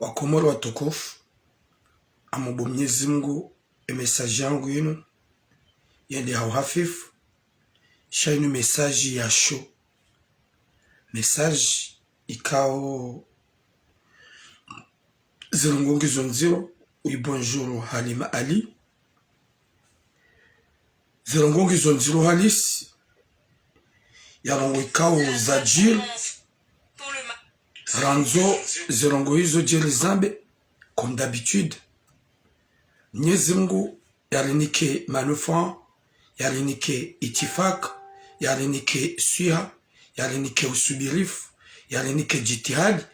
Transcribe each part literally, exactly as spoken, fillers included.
Wakomori watukufu, amubu Mnyezi Mungu, e message yangu inu yende ha uhafifu, sha inu message ya chaud. Message ikao zilongo ngizo ndziro. Oui, bonjour Halima Ali. Zilongo ngizo ndziro halisi. Yalongo ikao zadjiri. Randzo zilongo izo djeli zambe, comme d'habitude. Mnyezi Mungu yarinike manufaa, yarinike itifak, yarinike swiha, yarinike usubirifu, yarinike jitihadi.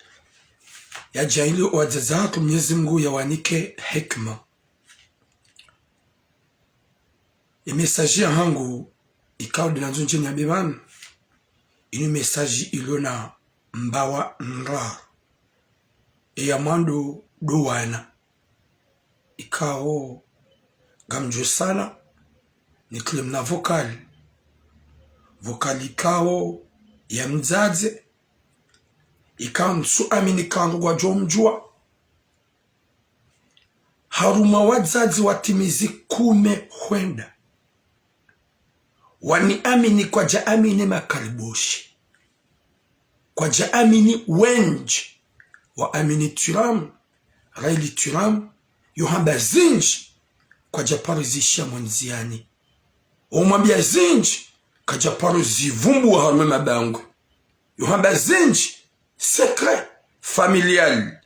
Yadjaanli owadzadze hatru Mnyezi Mungu yawanike hikma. E message yahangu ikao de nandzo ndje niyambe pvanu, inu message ilo na mbawa ndraru. Eya mwando ndo wana. Ikao ngamdjo sala, nikile mna vocal. Vocal ikao ya mdzadze. Ikao ntsu amini kandru ngwadjo mdjuwa. Harumwa wadzadze watimizi kume hwenda, waniamini kwadja amini makaliboshi. Kwadja amini wendji. Waamini Thuram, Raili Thuram, yohamba zindji, kwadja paro zishiya mwandziyani. Omwambiya zindji, kadja paro zivumbuwa harumwa mabangwe. Yohamba zindji, secret familial.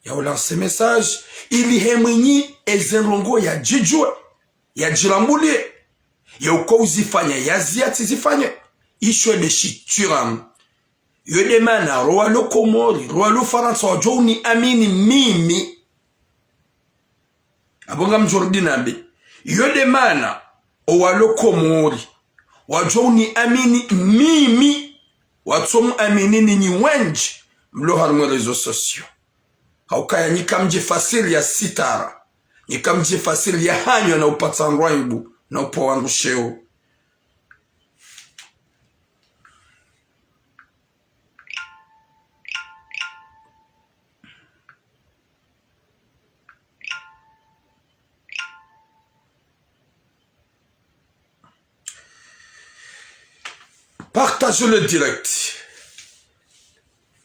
Ya ulancer message, ili he mwinyi eze ndrongo yadjidjuwe, yadjirambuliye, ya uka uzifanya, yaziya tsi zifanye, isho de shi Thuram. Yo de mana, ro walo Komori, ro walo Farantsa, wadjo uniamini mimi. Abo ngamdjo rudi nambe. Yo de mana, owalo Komori, wadjo uniamini mimi, watso muamini ninyi wendji mlo harumwa réseaux sociaux. Haukaya nyi kamdji fasiri ya sitara, nyi kamdji fasiri ya hanywa na upatsa ndrwaibu na upa wandru sheo. Partagez le direct.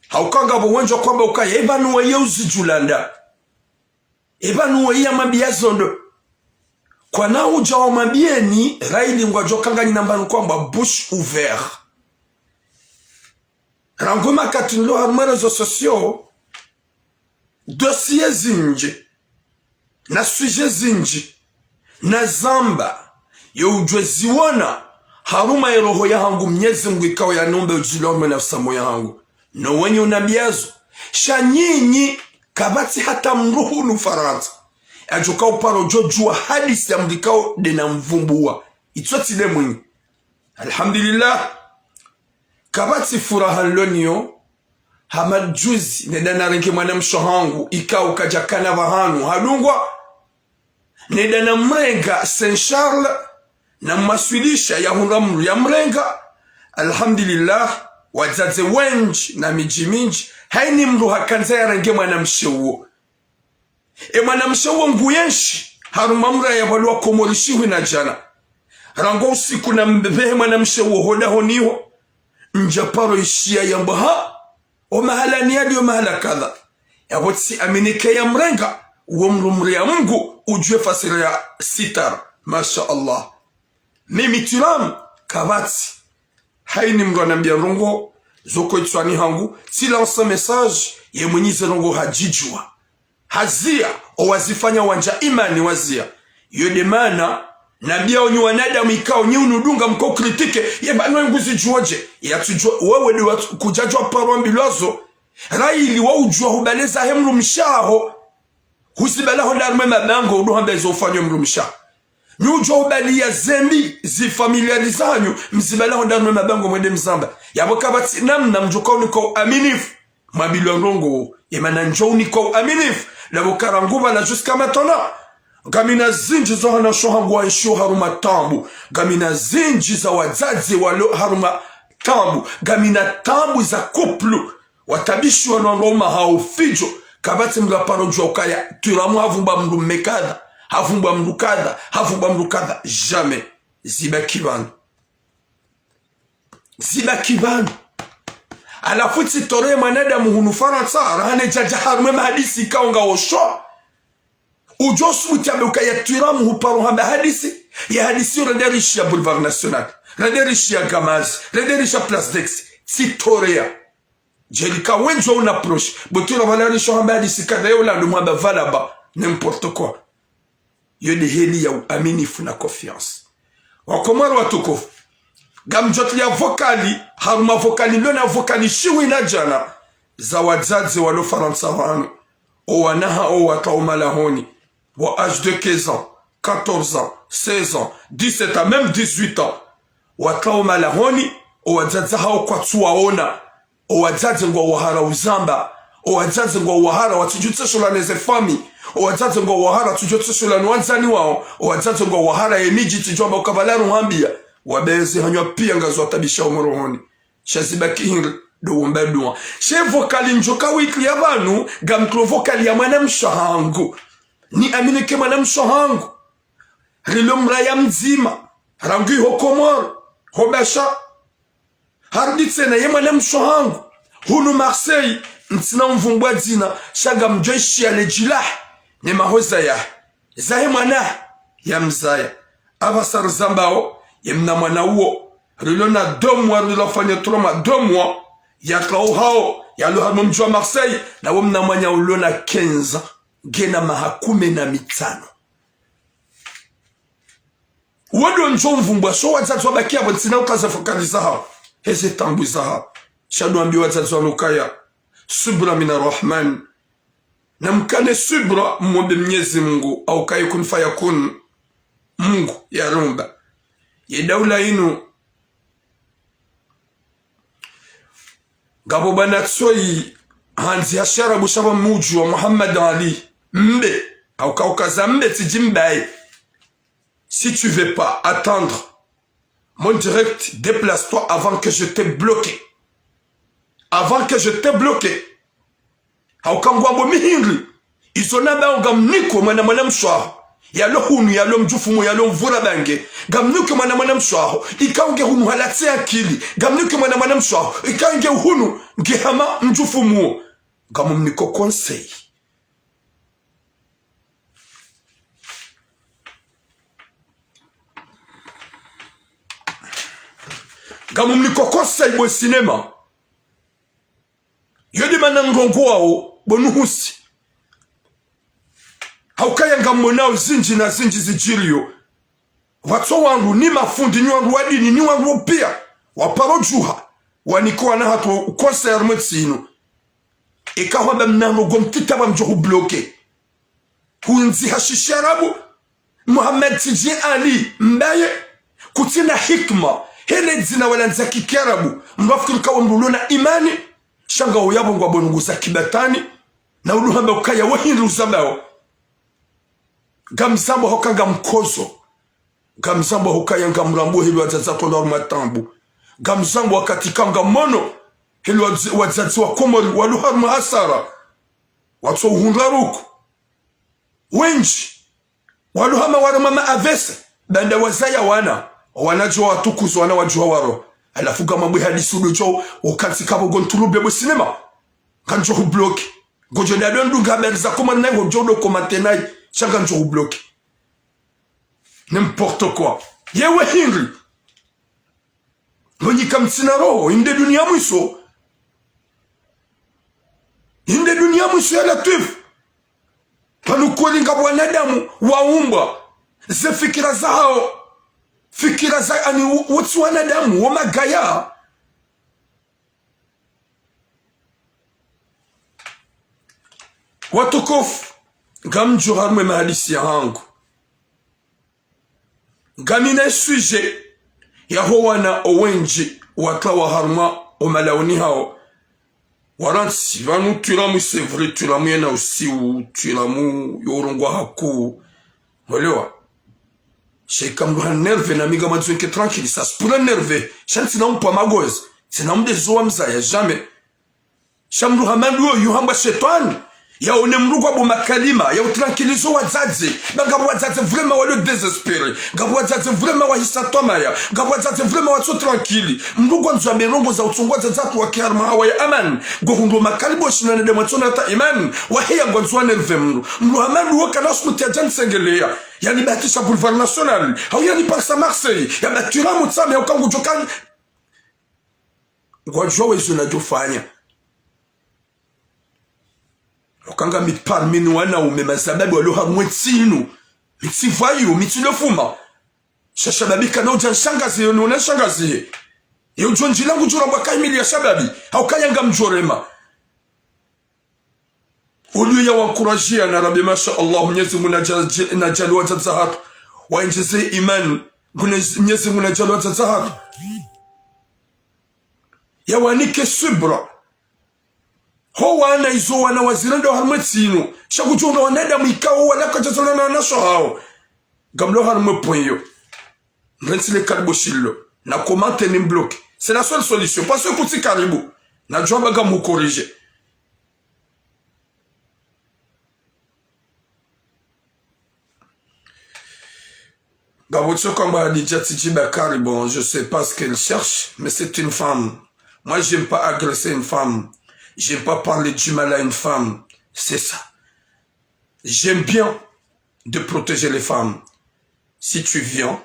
Hauka ngapvo wendji wakwamba ukaya, eba nuwe ye uzidjulanda. Eba nuwe ya mambiya zondo. Kwana udja wamwambiyeni, Raili ngwadjo kangani namba nukwamba bouche ouverte. Rangu makati nilo harumwa réseaux sociaux, dossier zindji, na sujet zindji, nazamba, yo udjwe ziwona, harumwa ye roho yahangu Mnyezi Mungu ikao yaniumbe udjilombe na usamo yahangu. No wenyi unambiyazo, sha nyinyi, kapvatsi hata mndru hunu Farantsa, yadjoka uparo djodjuwa hadisi ya mndru ikao de namvumbuwa. Itso tsi de mwinyi. Alhamdulillah. Kapvatsi furaha nloniyo, hama juzi, neda narenge mwanamshe wahangu, ikao kadjakana pvahanu, hadungwa. Neda namrenga Saint Charles, namwaswilisha yahundra mndru yamrenga. Alhamdulillah, wadzadze wendji na midji mindji, hayini mndru hakandza yarenge mwanamshe uwo. E mwanamshe uwo nguyenshi, harumwa mraya pvwalo Komori shihwi na djana. Rangu usiku nambehe mwanamshe uwo hodahoni ho, ndja paro ishiya yamba ha, o mahala ni yadi o mahala kadha. Yapvo tsi amini ke yamrenga, uwo mndru mria Mungu, udjuwe fasiri ya sitara. Masha Allah. Mimi Thuram, kapvatsi. Hayini mndru anambiya ndrongo, zoko itswani hangu, tsi lancer message, ye mwinyi ze ndrongo hadjidjuwa. Haziya, owazifanya wandja imani waziya. Yo de mana, nambiya onyi wanadamu ikao nyi unudunga mko critiquer, ye pvanu nguzidjuwa dje, yatsudjuwa, wewe de wa kudjadjuwa paro ambilwazo, Raili wa udjuwa hubaleza he mdrumshe waho, huzibala honda harumwa mabangwe udo hamba ezo ufanywa mdrumshe waho. Nyi udjuwa hubaliya zembi, zi familia zanyu, mzibala honda harumwa mabangwe mwende mzamba. Yapvo kapvatsi namna mdjoka unika uaminifu. Mwabilwa ndrongo, ye mana ndjo unika uaminifu, lapvo ka rangu pvala jusqu'à maintenant. Ngamina zindji zo wanashe wahangu waenshio harumwa taabu. Ngamina zindji za wadzadze walo harumwa taabu. Ngamina taabu za couple. Watabishiwa no wandru waume hao fidjo. Kapvatsi mndru aparo djuwa ukaya Twiramu havumbwa mndru mme kadha, havumbwa mndru kadha, havumbwa mndru kadha. Jamais. Zibaki pvanu. Zibaki pvanu. Halafu tsi toro ye mwanadamu hunu Farantsa, rahana djadja harumwa ye mahadisi ikao ngawo sho. Udjo subuti yambe ukaya Twiramu huparo hamba hadisi, ye hadisi yo rende rishiya Boulevard National, rende rishiya Gamazi, rende rishiya Place d'Aix, tsi toro ya. Djelika wendji wa una proche, bo Twiramu pvala risho hamba hadisi kadha yo lando mwamba pvala ba, n'importe quoi. Yo nde heli ya uaminifu na confiance. Wakomori watukufu, ngamdjo tuliya vocal, harumwa vocal lona vocal shiwi na djana, za wadzadze walo Farantsa pvanu. O wana hao watrao malahoni, wa âge de quinze ans, quatorze ans, seize ans, dix-sept ans, même dix-huit ans. Watrao malahoni, o wadzadze hao kwatsu waona. O wadzadze ngwao wahara uzamba. O wadzadze ngwao wahara watsidjo tseshelwa ne ze famille. O wadzadze ngwao wahara watsidjo tseshelwa ne wandzani wao. O wadzadze ngwao wahara ye midji tsidjo amba uka pvala ruhambiya. Wabeze hanywa piya ngazo watabisha o morohoni. Sha zibaki hindri, ndo womba dua. She vocal ndjo kawitru ya pvanu, ngamtrulo vocal ya mwanamshe hangu. Ni amini ke mwanamshe hangu. Rilo mraya mdzima. Rangu iho Komori. Ho Basha. Harudi tsena ye mwanamshe hangu. Hunu Marseille, ntsina umvumbwa dzina, sha ngamdjo ishiya le djilaha, ne mahoza ya, zahe mwana, ya mzaya. Apvasa rizambao, ye mna mwana uwo, rilo na deux mois, rilo fanya trois mois, deux mois, yatrao hao, yalo harumwa mdji wa Marseille, na wo mna mwana ulo na quinze ans, ngena maha kume na mitsanu. Wo ndo ndjo mvumbwa, sho wadzadze wabaki yapvo ntsina ukaza vocal zahao. Heze taabu zahao. Sha ndo wambi wadzadze wanu ukaya. Subra mina Rahman. Na mkane subra mwombe Mnyezi Mungu, au kaye kun fayakun. Mungu, ya rumba. Ye daula inu. Ngapvo bwana Tsoyi, handzi ha shiarabu sha pvamudji wa Muhammad Ali, mbe, hauka ukaza mbe tsidji mbaye. Si tu veux pas attendre mon direct, déplace-toi avant que je te bloque. Avant que je te bloque. Hauka ngwambo mi hindri. Izo nambao ngamniko mwana mwanamshe waho. Yalo hunu, yalo mdjufumu, yalo mvura bange. Ngamniko mwana mwanamshe waho. Ikao nge hunu halatse akili. Ngamniko mwana mwanamshe waho. Ikao nge hunu, nge hama mdjufumu. Ngamumniko conseil. Ngamumniko conseil bo cinéma. Yo nde mana ndrongo wao, bo nuhusi. Haukaya ngamonao zindji na zindji zidjiriyo. Pvatso wandru ni mafundi, ni wandru wa dini, ni wandru wo piya. Waparo djuha. Waniko wana hatru conseil harumwa entsi inu. Eka hwamba mna ndrongo mtiti pvamdjo hubloqué. Hundzi ha shiarabu. Muhammad Tsidji Ali, mbaye, kutsina hikma, hele dzina wala ndza kiarabu, mndru afikiri kawo mndru ulo na imani, sha ngawo yapvo ngwambo ndrongo za kibatwani, na ulo hamba ukaya wo hindri uzambao. Ngamzambo hauka ngamkodzo. Ngamzambo hukaya ngamrambo heli wadzadze watolwa harumwa taabu. Ngamzambo wakati ka ngamono, heli wadz-, wadzadze wa Komori, walo harumwa hasara. Watso uhundra ruku. Wendji. Walo hama warema ma A V C, baanda wazaya wana, wana djo watukuza wana wadjuha waro. Halafu ngamwambo hadisi udo djo, wakati kapvo ngo ntulube bo cinéma. Ngandjo hubloqué. Ngodjo dado ndunga habari za Komori nayi, ngodjo do commenté nayi, sha ngandjo hubloqué. N'importe quoi. Yewe hindri. Mbo nyi kamtsina roho, inde duniya mwiso. Inde duniya mwiso ya Latwifu. Pvanu kweli ngapvo wanadamu waumbwa. Ze fikira zahao. Fikira za, ani, wo-, wotsi wanadamu, wo magaya. Watukufu, ngamdjo harumwa ye mahadisi yahangu. Ngamina sujet yaho wana owendji watrawa harumwa omalaoni hawo. Warantsi, pvanu Twiramu, c'est vrai, Twiramu yena usiu, Twiramu yo urongwa haku. Mwelewa? Sha ika mndru ha énervé, nami ngamwandzo nike tranquille, ça se pourrait énervé. Sha ntsina umpwa magozi, ntsina mdezo wa mzaya, jamais. Sha mndru hama ndo uwo, yu hambwa shetwani. Yaone mdru ngwabo makalima ya utranquilliser wadzadze. Ba ngapvo wadzadze vraiment walio désespérés. Ngapvo wadzadze vraiment wahisa twamaya. Ngapvo wadzadze vraiment watso tranquille. Mdru ngwandzo ambe ndrongoo za utsongo wadzadze watru wake harumwa hawa ya amani. Ngohundro makalibo shina nende mwatsona hata imani. Waheya ngwandzo wanerve mdru. Mdru hama ndru woka na usumuti ya djani sengeleya. Yani batisha Boulevard National. Hau yani Parc à Marseille. Ya batira mutsame ya uka ngudjo kani. Ngwadjuwa wezo nadjofanya. Uka ngami parmi ni wanaume mashababi walio harumwa entsi inu. Mi tsi voyou, mi tsi le fumeur. Sha shababi kana udja nishangaziye, ni una nishangaziye. Ye udjo ndjila ngudjo rambwa kahimili ya shababi. Hauka yanga mdjorema. Au lieu ya wa encourager ya na Rabbi, masha Allah, Mnyezi Mungu nadja-, nadjaliye wadzadze hatru. Waendjeze imani. Ngune Mnyezi Mungu nadjaliye wadzadze hatru. Ya wanike subra. Ho wana izo wana wazirendo harumwa entsi inu. Sha kudjunga wanadamu ikao wala kwadjazalwa na wanasho hao. Ngamlo harumwa point iyo. Mrentsi le kalibo shilo. Na commenter ni mbloquer. C'est la seule solution. Parce que kutsi kalibo. Nadjua ba ngamu corriger. Ngapvo tsi kwamba Hadidja Titi Bakari, bon, je sais pas ce qu'elle cherche, mais c'est une femme. Moi, j'aime pas agresser une femme. J'aime pas parler du mal à une femme. C'est ça. J'aime bien de protéger les femmes. Si tu viens,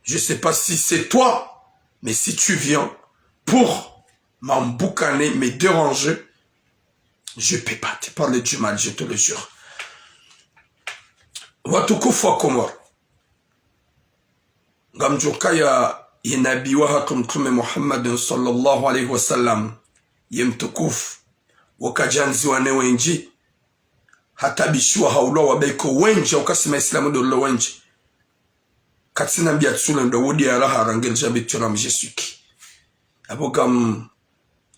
je sais pas si c'est toi, mais si tu viens pour m'emboucaner, me déranger, je peux pas te parler du mal, je te le jure. Watukufu wa Komori. Ngamdjo kaya ye nabi wahatru Mtrume Muhammadin swalla Allahu alayhi wa sallam, ye mtukufu, wo kadjandziwa ne wendji, hatabishiwa, haulwa, wabekwa wendji, hauka si ma Islamu ndo walio wendji. Katsina mbi ya tsule ndo wodi ya raha rangu le djabi turam je suis qui. Apvo kam,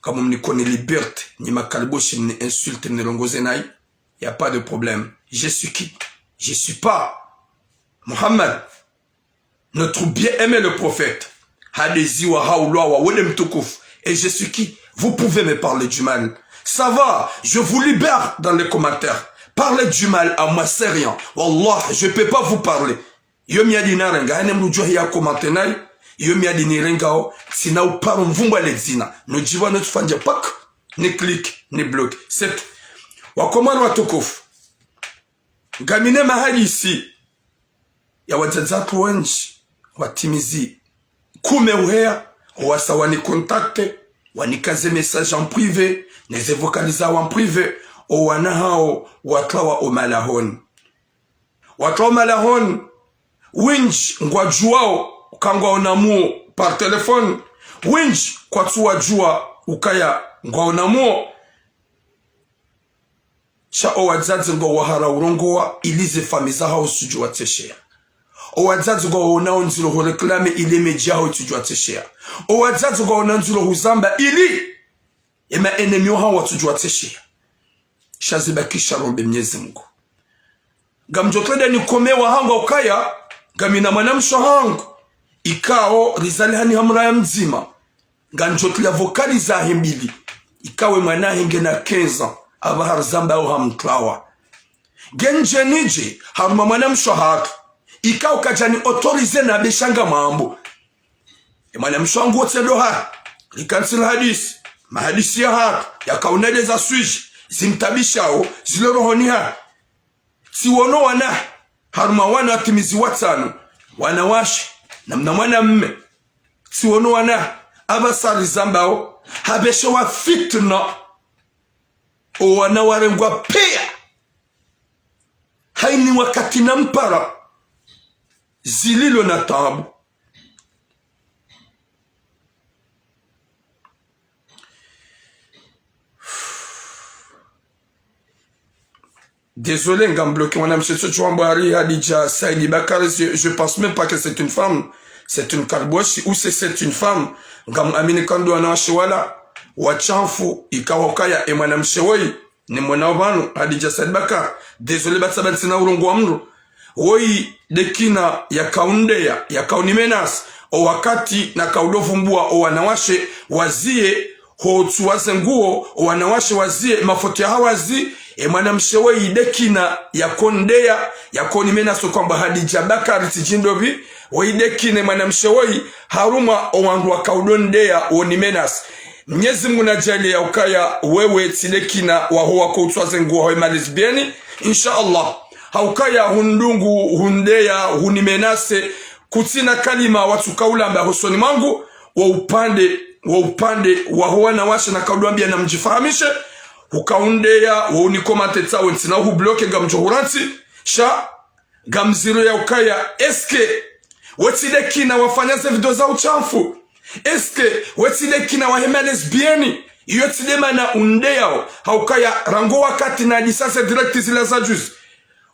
kam mnikoni liberté, ni makalibo shi, mni insulte, mnirongoze nayi, y a pas de problème. Je suis qui? Je suis pas Muhammad. Notre bien-aimé le prophète, hadeziwa, haulwawa, wo nde mtukufu. Et je suis qui? Vous pouvez me parler du mal. Ça va, je vous libère dans les commentaires. Parlez du mal à moi, c'est rien. Wallah, je peux pas vous parler. Iyo miadi narenga, hene mdru djo hiya commenter nayi. Iyo miadi nirengao, tsina uparo mvumbwa le dzina. Nudjiba no tufanya pak, ni clique, ni bloquer. C'est tout. Wakomori watukufu. Ngamina mahadisi ya wadzadze hatru wendji, watimizi kume uheya, owasa wani contacter, wanikaze message en privé, neze vocaliser en privé, owana hao watrawa omalahoni. Watrawa omalahoni, wendji ngwadjuwao, uka ngwaonamuo par téléphone, wendji kwatsu wadjuwa ukaya ngwaonamuo. Sha owadzadze ngwao wahara urongowa ili ze famiyi zahao zitsudjuwa tsesheya. Owadzadze ngwao wonao ndziro hu réclamer ili emedji yahao itsudjuwa tsesheya. Owadzadze ngwao wonao ndziro huzamba ili ema ennemis wahao watsudjuwa tsesheya. Sha zibakisha rombe Mnyezi Mungu. Ngamdjo trenda nikome wahangu ukaya, ngamina mwanamshe wahangu, ikao rizalihani hamraya mdzima. Ngamdjo tria vocaliser zahe mbili. Ikao emwana hahe ngena quinze ans, apvaha rizambao hamtrawa. Ngendje nidje, harumwa mwanamshe wahatru. Ikao kadjani autoriser na beshanga mambo. Emwanamshe wangu wotsendo hahe, rikantsi rihadisi, mahadisi yahatru, yakauna ndeza sujet, zimtabishao, zilo rohoni hahe. Tsiwono wana, harumwa wana watimizi watsanu, wanawashe, na mna mwanamme. Tsiwono wana, apvasa rizambao, habeshewa fitna. Owana warengwa piya. Hayini wakati na mpara. Zililo na taabu. Désolé, ngam bloquer mwanamshe tso tsi wambwa hari Hadidja Saidi Bakari, je, je pense même pas que c'est une femme. C'est une karboshi ou c'est, c'est une femme. Ngam amini kandru wanawashe wala washafu, ikao ukaya emwanamshe woyi. Ni mwana wa pvanu, Hadidja Said Bakar. Désolé, ba tsaba ntsina urongowa mdru. Woyi, nde kina yakaundeya, yakauni menace. Owakati nakaudo vumbua owanawashe waziye, hotsu waze nguo, owanawashe waziye, mafoto yahao wazi, E mwanamshe woyi de kina yakondeya, yakonimenase kwamba Hadidja Bakari tsi djindopvi, woyi de kina e mwanamshe woyi harumwa owandru wakaudondeya wonimenase. Mnyezi Mungu nadjaaliye yaukaya wewe tsi de kina waho wakoutswaze nguo waho e malesbienne, insha Allah. Haukaya hundungu, hundeya, hunimenase, kutsina kalima watsukaulamba hosoni mwangu, wo upande, wo upande waho wanawashe nakaudwambia namdjifahamishe, hukaundeya, wo unikomante tsawe ntsina uhubloke ngamdjo hurantsi, sha, ngamziro yaukaya, est-ce que, we tsi de kina wafanya ze video za uchafu? Est-ce que, we tsi de kina wahe malesbienne? Iyo tsi de mana undeyao, haukaya rangu wakati nadisa ze direct zila za juzi.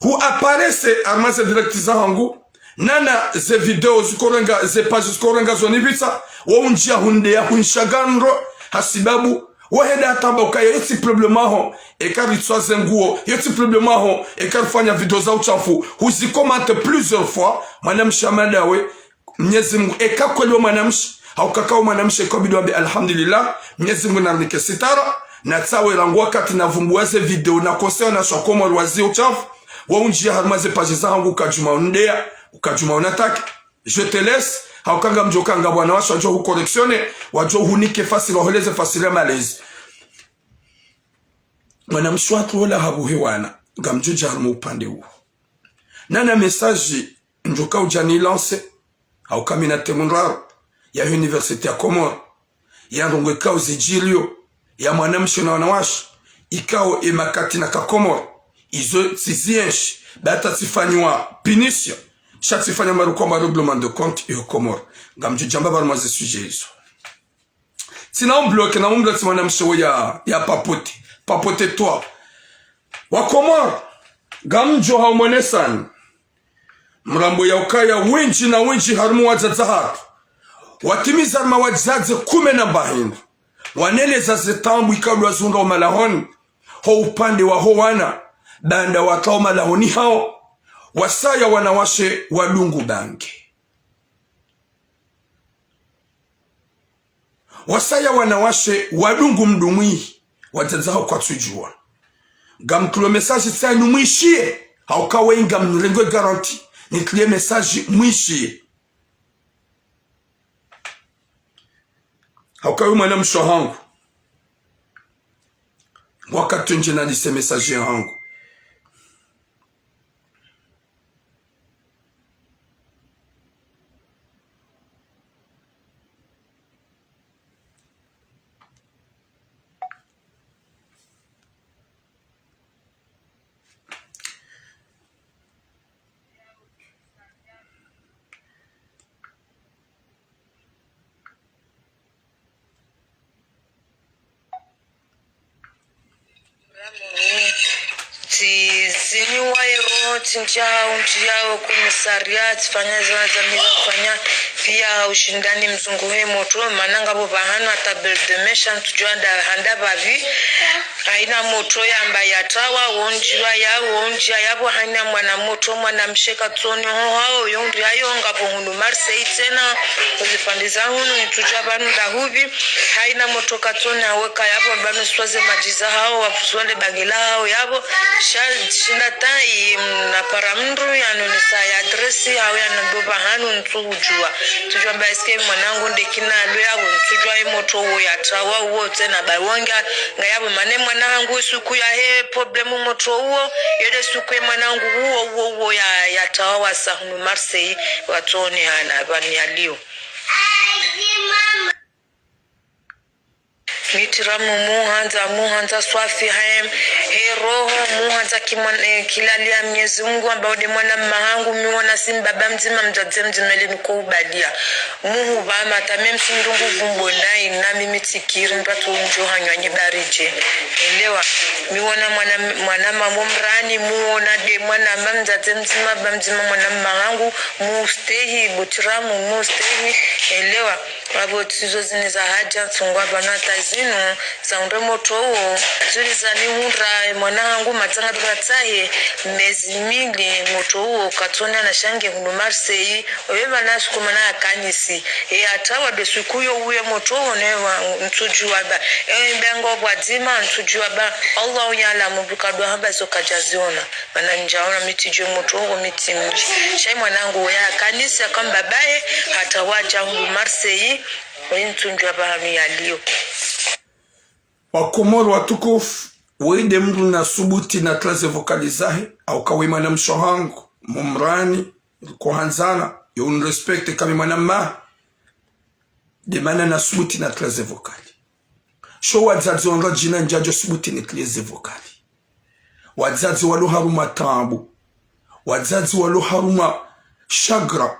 Hu apparaître harumwa ze direct zahangu, nana ze video zikorenga, ze page zikorenga zonipvitsa, wo undjia hundeya hunsha ngandro, hasibabu, wo henda hatamba ukaya yo tsi problème aho, eka ritswaze nguo, yo tsi problème aho, eka rifanya video za uchafu, huzikomante plusieurs fois, mwanamshe amadawe, Mnyezi Mungu, eka kweli we mwanamshe, haukaka we mwanamshe, ikobidi wambe alhamdulillah, Mnyezi Mungu narinike sitara, natsawe rangu wakati navumbuwa ze video, na conseil na sha Komori wazi uchafu, wo undjia harumwa ze page zahangu ukadjuma undeya, ukadjuma unatake. Je te laisse, hauka ngamdjo kanga wanawashe wadjo hucorrectionner, wadjo hunike fasiri, waholeze fasiri ya malezi. Mwanamshe watru wola habuhe wana, ngamdjo dja harumwa upande uwo. Nana message ndjoka udja ni lancer, hauka mi na thème ndraru ya université ya Komori, ya ndrongoo ikao zidjiriyo, ya mwanamshe na wanawashe, ikao e makati na ka Komori, izo tsizienshi, bata tsifanyiwa punition, sha tsifanya maruko ma règlement de compte iyo Komori. Ngamdjo djamba pvanu mwa ze sujet izo. Tsina umbloke na umbloke mwanamshe wo ya, ya papote. Papote toi. Wa Komori, ngamdjo haumonesani. Mrambo yaukaya wendji na wendji harumwa wadzadze hatru. Watimiza harumwa wadzadze kume na mba hindru. Waneleza ze taabu ikao wazihundra omalahoni. Ho upande waho wana. Baanda watrao omalahoni hawo. Wasaya wanawashe wadungu bange. Wasaya wanawashe wadungu mdru mwihi, wadzadze hawo kwatsudjuwa. Ngamtrulo message tsanu mwishiye, hauka weyi ngamnirengwe garantie, nitriye message mwishiye. Hauka we mwanamshe wahangu. Wakati ndje nalise message yahangu. Tsi, tsinyi waye roho, tsi ndjia undjia o commissariat, tsifanya zana za miza fanya, pia ushindani mzunguhe motro, mana ngapvo pvahanu hata Belle de Mer, sha ntsudjuwa nda handa pvapvi, haina motro yamba yatrawa, wondjiwa ya, wondjia yapvo, haina mwana motro, mwanamshe katsoni, ho hao, yo ndri hayo, ngapvo hunu Marseille tsena, ozipvandre za hunu, ntsudjuwa pvanu nda hupvi, haina motro katsoni, hawe ka yapvo, pvanu swaze madjiza hao, wapvuswa le bange la hao yapvo, sha, shinda tayi, mm, napara mndru, yanonesa ya adresse, hawe yanambiwa pvahanu, ntsudjuwa. Ntsudjuwa mba est-ce que mwanangu nde kina lo yapvo, ntsudjuwa ye motro wo yatrawa, wo tsena ba wanga, nga yapvo mane mwana hangu isuku yahe problème motro uwo, yele suku ye mwanangu uwo, uwo, uwo ya, yatrawa wasa hunu Marseille, watsoni hana, pvanu yaliyo. Mi Tiramu muhandza, muhandza swafi haye, he roho, muhandza kimwan-, eh, kilali ya Mnyezi Mungu, amba ode mwana mma hangu, mi wona si mbaba mdzima, mdzadze mdzima, ele niko ubalia. Muhu pvama, ta même si ndungu vumbo nayi, na mimi tsikiri, mpatso ndjo hanywa nye baridje. Elewa, mi wona mwana, mwana mamo mrani, muwona de mwana mma mdzadze mdzima, baba mdzima, mwana mma hangu, mustehi, bo Tiramu, mustehi. Elewa, Wapvo tsizo zini za hadja ntsungwa pvanu hata zinu, za hundre motro uwo, zuri zanihundra, mwana hangu matsanga pvira tsahe, mezi mili, motro uwo, katsona na shange hunu Marseille, owe pvana suku mana akanisi. E hata wado suku yo uwe motro uwo ne wa ntsudjuwa ba. E bengo pvwadzima ntsudjuwa ba. Allah unyala mubukadwa hamba zo kadjaziona. Mana ndjaona mi tsidjuwe motro uwo mi tsimdji. Sha ye mwana hangu uwo ya akanisi akamba baye, hata wadja hunu Marseille, owe ntsudjuwa ba hami yaliyo. Wakomoro watukufu, weyi nde mndru na subuti na traze vocal zahe, hauka we mwana mshe hangu, mumrani, riko handzana, yo unirespecte kami mwana mmahe. Nde mana na subuti na traze vocal. Sho wadzadze wandru wadjina ndjadjo subuti ni traze vocal. Wadzadze walo harumwa taabu. Wadzadze walo harumwa chagrin.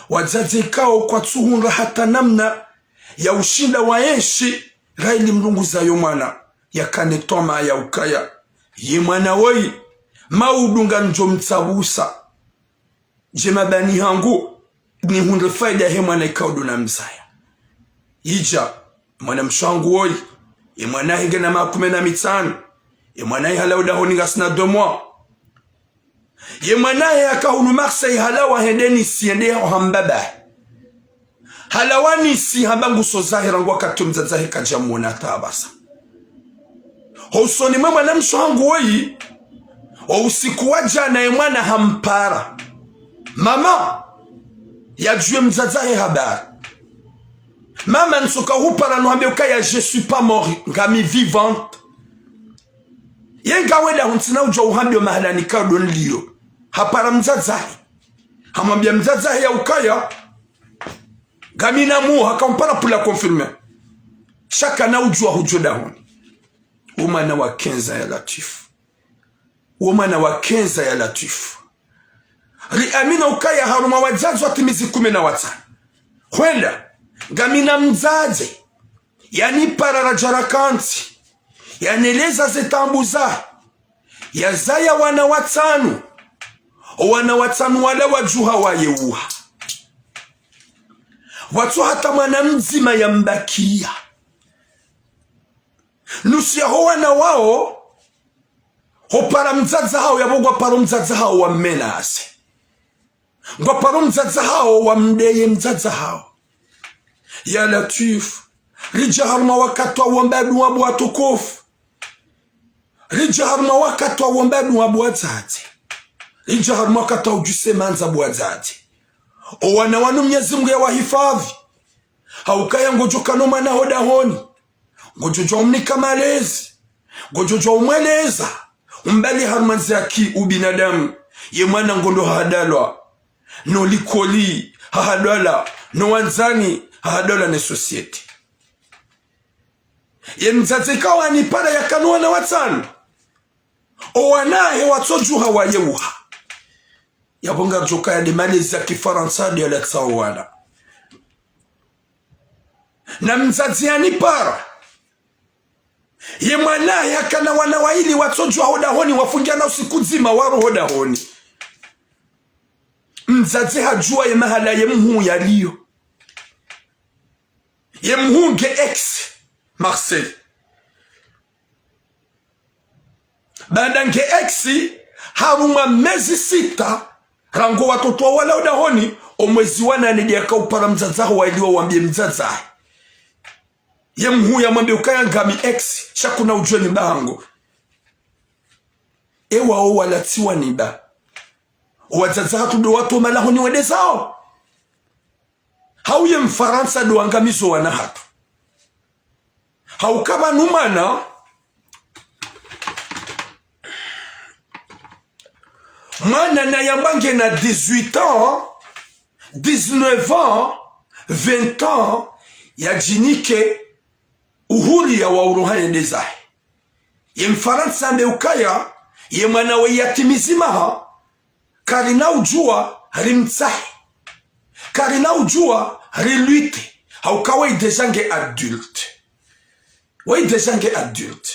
Wadzadze ikao kwatsuhundra hata namna ya ushinda waenshi, raili mlunguza yo mwana, yakane twamaa ya ukaya ye mwana woyi, maudu ngamdjo mtsabusa. Dje mabani hangu, nihundre faida he mwana ikao ndo namzaya. Idja, mwana mshe hangu woyi, ye mwana he ngena maha kume na mitsanu, ye mwana he halawa dahoni ngasina deux mois. Ye mwana he haka hunu Marseille halawa hende Nice yende ho ha mbaba. Halawa Nice hamba nguso zahe rangu wakati mdzadze hahe kadja mwona hata apvasa. Ho usoni mwe mwana mshe hangu woyi, o usiku wa djana ye mwana hampara. Mama, yadjuwe mdzadze hahe habari. Mama, ntsoka hupara no hambe ukaya je suis pas mort, ngami vivante. Ye ngawe dahoni ntsina udjuwa uhambiyo mahala nikao ndo niliyo. Hapara mdzadze hahe. Hamwambiya mdzadze hahe ya ukaya, ngamina muha, haka mpara pour la confirmer. Sha kana udjuwa hudjo dahoni. Wo mwana wa quinze ya Latwifu. Wo mwana wa quinze ya Latwifu. Riamini ukaya harumwa wadzadze watimizi kume na watsanu. Hwenda, ngamina mdzadze, yanipara radja rakantsi, yaneleza ze taabu zahe, yazaya wana watsanu, o wana watsanu wala wadjuha waye uha. Pvwatsu hata mwana mdzima yambakiya. Nusu yaho wana wawo, hopara mdzadze hawo, yapvo ngwaparo mdzadze hawo wammenase. Ngwaparo mdzadze hawo wamdeye mdzadze hawo. Ya Latwifu, ridja harumwa wakati wa uomba dua bo watukufu. Ridja harumwa wakati wa uomba dua bo wadzadze. Ridja harumwa wakati wa udjuse mandza bo wadzadze. O wana wanu Mnyezi Mungu yawahifadhwi. Haukaya ngodjo kana mwana ho dahoni. Ngodjo djuwa umnika malezi. Ngodjo djuwa umweleza. Umbali harumwa ndzia ki ubinadamu. Ye mwana ngondo hahadalwa no likoli, hahadalwa no wandzani, hahadalwa ne société. Ye mdzadze ikao hanipara yakana wana watsanu. O wana hahe watsodjuha waye uha. Yapvo ngaridjo kaya nde malezi ya kifarantsa nde yalatsa o wana. Na mdzadze yanipara. Ye mwana hahe hakana wana waili watsodjuha ho dahoni, wafungiana usiku mdzima waro ho dahoni. Mdzadze hadjuwa ye mahala ye mhuu yaliyo. Ye mhuu nge Aix, Marseille. Baanda nge Aix, harumwa mezi sita, rangu watoto wawo walawa dahoni, o mwezi wa nane nde yaka upara mdzadze hawo waili wawambiye mdzadze hahe. Ye mhuu yamwambiye ukaya ngami Aix, sha kuna udjuwa ni ba hangu. Ewa o walatsiwa ni ba. O wadzadze hatru ndo watowa malahoni wende zawo. Hau ye mfarantsa ndo wangamizo wana hatru. Hauka pvanu mwana, mwana nayambwa ngena dix-huit ans, dix-neuf ans, vingt ans, yadjinike uhuriya wa uroha yende zahe. Ye mfarantsa hambe ukaya, ye mwana we yatimizi maha, karina udjuwa rimtsahe. Karina udjuwa rilutte. Hauka we déjà nge adulte. We déjà nge adulte.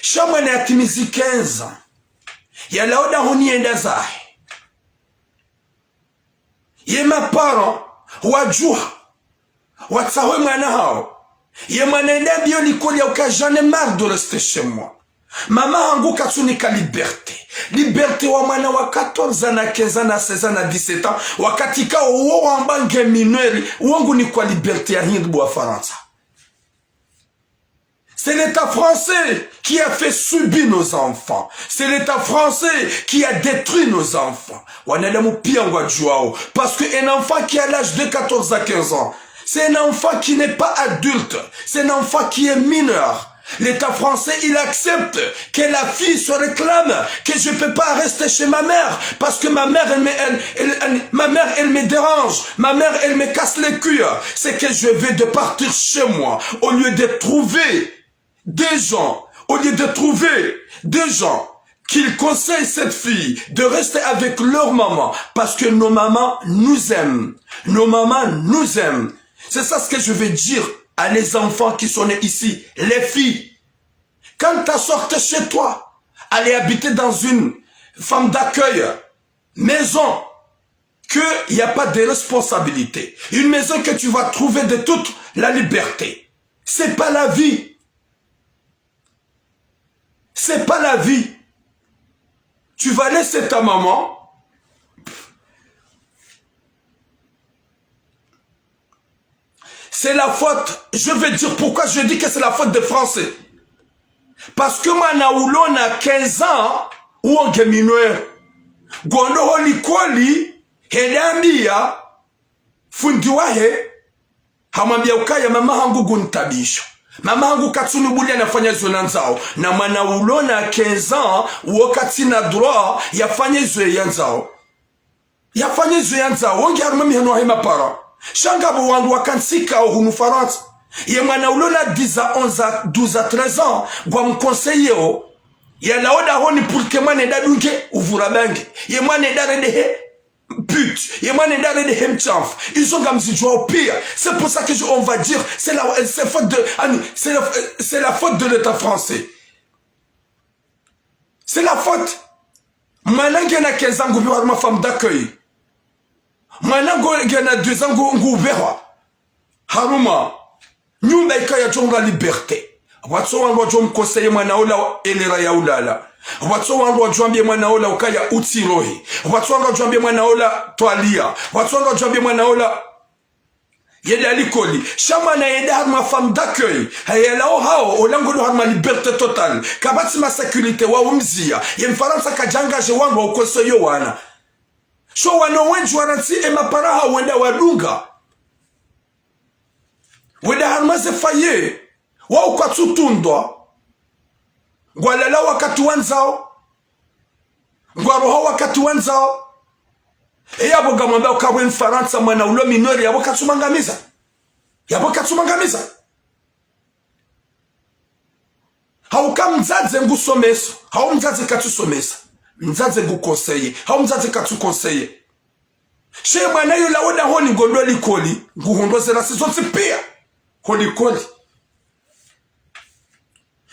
Sha mwana yatimizi quinze ans, yalawa dahoni yenda zahe. Ye ma parents wadjuha. Watsahe mwana hawo. Ye mwana yende yambiye likoli ya uka j'en ai marre de rester chez moi. Mama hangu katsunika liberté. Liberté wa mwana wa quatorze ans na quinze ans na seize ans na dix-sept ans. Wakati ka wo wamba nge mineur, wo ngunikwa liberté ya hindri bo wa Farantsa. C'est l'État français qui a fait subir nos enfants. C'est l'État français qui a détruit nos enfants. Wanadamu piya ngwadjuwao. Parce que un enfant qui a l'âge de quatorze à quinze ans, c'est un enfant qui n'est pas adulte. C'est un enfant qui est mineur. L'État français, il accepte que la fille se réclame que je peux pas rester chez ma mère parce que ma mère, elle me, elle, elle, elle, ma mère, elle me dérange. Ma mère, elle me casse les couilles. C'est que je vais de partir chez moi au lieu de trouver des gens, au lieu de trouver des gens qui conseillent cette fille de rester avec leur maman parce que nos mamans nous aiment. Nos mamans nous aiment. C'est ça ce que je veux dire à les enfants qui sont nés ici, les filles. Quand tu sortes chez toi, aller habiter dans une femme d'accueil, maison, qu'il n'y a pas de responsabilité. Une maison que tu vas trouver de toute la liberté. C'est pas la vie. C'est pas la vie. Tu vas laisser ta maman. C'est la faute. Je vais dire pourquoi je dis que c'est la faute des Français. Parce que mwana ulo na quinze ans, uwo nge mineur. Ngondo ho likoli, hende hambiya fundi wahe, hamwambiya ukaya mama hangu ngunitaabisha. Mama hangu katsunubuliya nafanye zo nandzao. Na mwana ulo na quinze ans, uwo katsina droit yafanye zo yandzao. Yafanye zo yandzao, wo nge harumwa mihono yahe mapara. Sha ngapvo wandru wakantsika wo hunu Farantsa. Ye mwana ulo na dix ans, onze ans, douze ans, treize ans, ngwamkonseyeo. Yalawe dahoni pour que mwana yende yadunge uvura bange. Ye mwana yende yarendehe pute. Ye mwana yende yarendehe mshamfu. Izo ngamzidjuwao piya. C'est pour ça que je, on va dire, c'est la, c'est faute de, ani, c'est la, c'est la faute de l'État français. C'est la faute. Mwana ngena quinze ans ngupvehwa harumwa femme d'accueil. Mwana ngo-, ngena douze ans ngu-, ngupvehwa harumwa nyumba ikaya djo mra liberté. Pvatso wandru wadjo mkonseye mwana ola elera ya ulala. Pvatso wandru wadjo wambiye mwana ola ukaya utsirohe. Pvatso wandru wadjo wambiye mwana ola twaliya. Pvatso wandru wadjo wambiye mwana ola yende likoli. Sha mwana yende harumwa femme d'accueil. Hayalawo hawo, ola ngondo harumwa liberté totale. Kapvatsi ma sécurité wa umziya. Ye Mfarantsa kadja engagé wandru wa ukonseye wana. Sho wana wendji wanantsi e mapara hawo wenda wadunga. Wenda harumwa ze foyer. Wao kwatsu tundwa. Ngwalala wakati wandzao. Ngwaroha wakati wandzao. E yapvo ngamwambao ukaya we Mfarantsa mwana ulo mineur yapvo katsumwangamiza. Yapvo katsumwangamiza. Hauka mdzadze ngusomeso. Hau mdzadze katsusomesa. Mdzadze ngukonseye. Hau mdzadze katsukonseye. She mwana yolawa dahoni ngondo likoli. Nguhundro ze rasi zontsi piya. Ho likoli.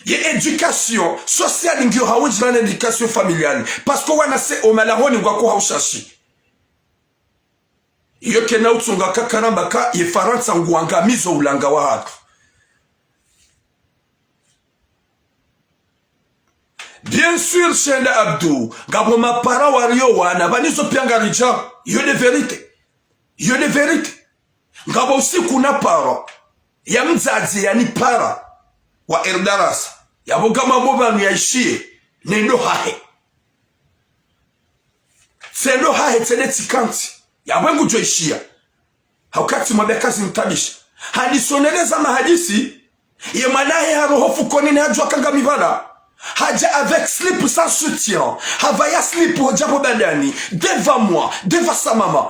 Ye éducation sociale ngiyo hawundjilana éducation familiale. Parce que wana se o malahoni ngwako haushashi. Iyo kena utsunga kakaramba ka ye Farantsa nguangamizo ulanga wahatru. Bien sûr, Shenda Abdou, ngapvo mapara wariyo wana, pvanizo piya ngaridja, iyo de vérité. Iyo de vérité. Ngapvo usiku na para ya mdzadze yanipara wa erdarasa. Yapvo ngamwambo pvanu yaishiye, nendo hahe. Tsendo hahe tsende tsikantsi. Yapvo ngudjo ishiya. Hauka tsimwambe kazi mtabisha. Hadisoneleza mahadisi. Ye mwana hahe haroho fukoni ne hadjuwa kanga mipvala. Hadja avec slip sans soutien. Havaya slip hodja pvo badani. Devant moi. Devant sa maman.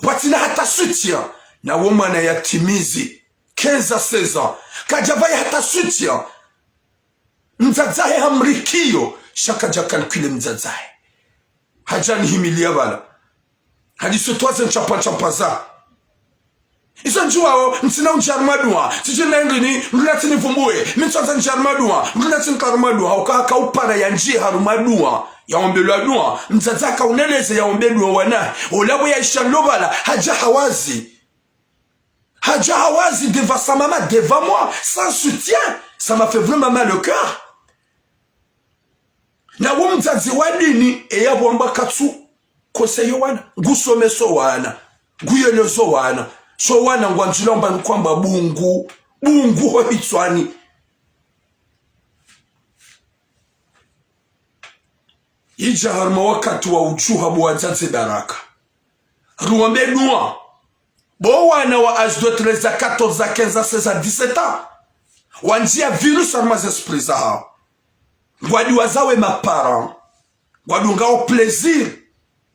Watsina hata soutien. Na wo mwana yatimizi quinze à seize ans. Kadjavaya hata soutien. Mdzadze hahe hamrikiyo. Sha kadja calculer mdzadze hahe. Hadja nihimiliya pvala. Hadisotwaze ntsampa ntsampa za. Izo ndjuwao, ntsina undjia harumwa duwa. Tsidjiri na indrini, mndru natsi nivumbuwe. Mi ntsandza ndjia harumwa duwa. Mndru natsi nka harumwa duwa. Hauka haka upara yandjiye harumwa duwa. Yaombelwa duwa. Mdzadze haka uneleze yaombe duwa wana. Olapvo yaisha lopvala. Hadja hawazi. Hadja hawazi devant sa maman, devant moi, sans soutien. Ça m'a fait vraiment mal au cœur. Na wo mdzadze wa dini, eya pvo amba katsu conseiller wana, ngusomeso wana, nguyelezo wana, sho wana ngwandzila amba nukwamba bungu, bungu ho hitswani. Idja harumwa wakati wa udjuha bo wadzadze baraka. Ruombe dua. Bo wana wa âge de treize à quatorze à quinze à seize à dix-sept ans. Wandjia virus harumwa ze esprit zahawo. Ngwadiwaza we ma parents. Ngwadungao plaisir.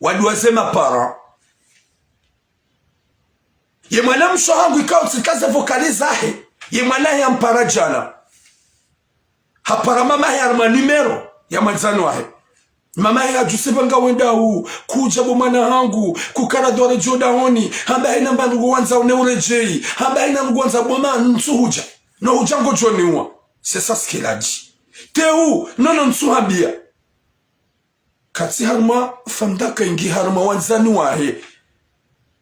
Wadiwaze ma parents. Ye mwana mshe hangu ikao tsikaze vocal zahe. Ye mwana he ampara djana. Hapara mama he harumwa numéro ya mwandzani wahe. Mama he hadjusi pvanga wenda hu, kudja bo mwana hangu, kukara dore djo dahoni, hamba he namba ndugu wandza une uredjei, hamba he na ndugu wandza bo ma ntsu hudja. No hudja ngodjo niwa. C'est ça ce qu'il a dit. Te hu, non non ntsu hambia. Katsi harumwa famdaka ingi harumwa wandzani wahe.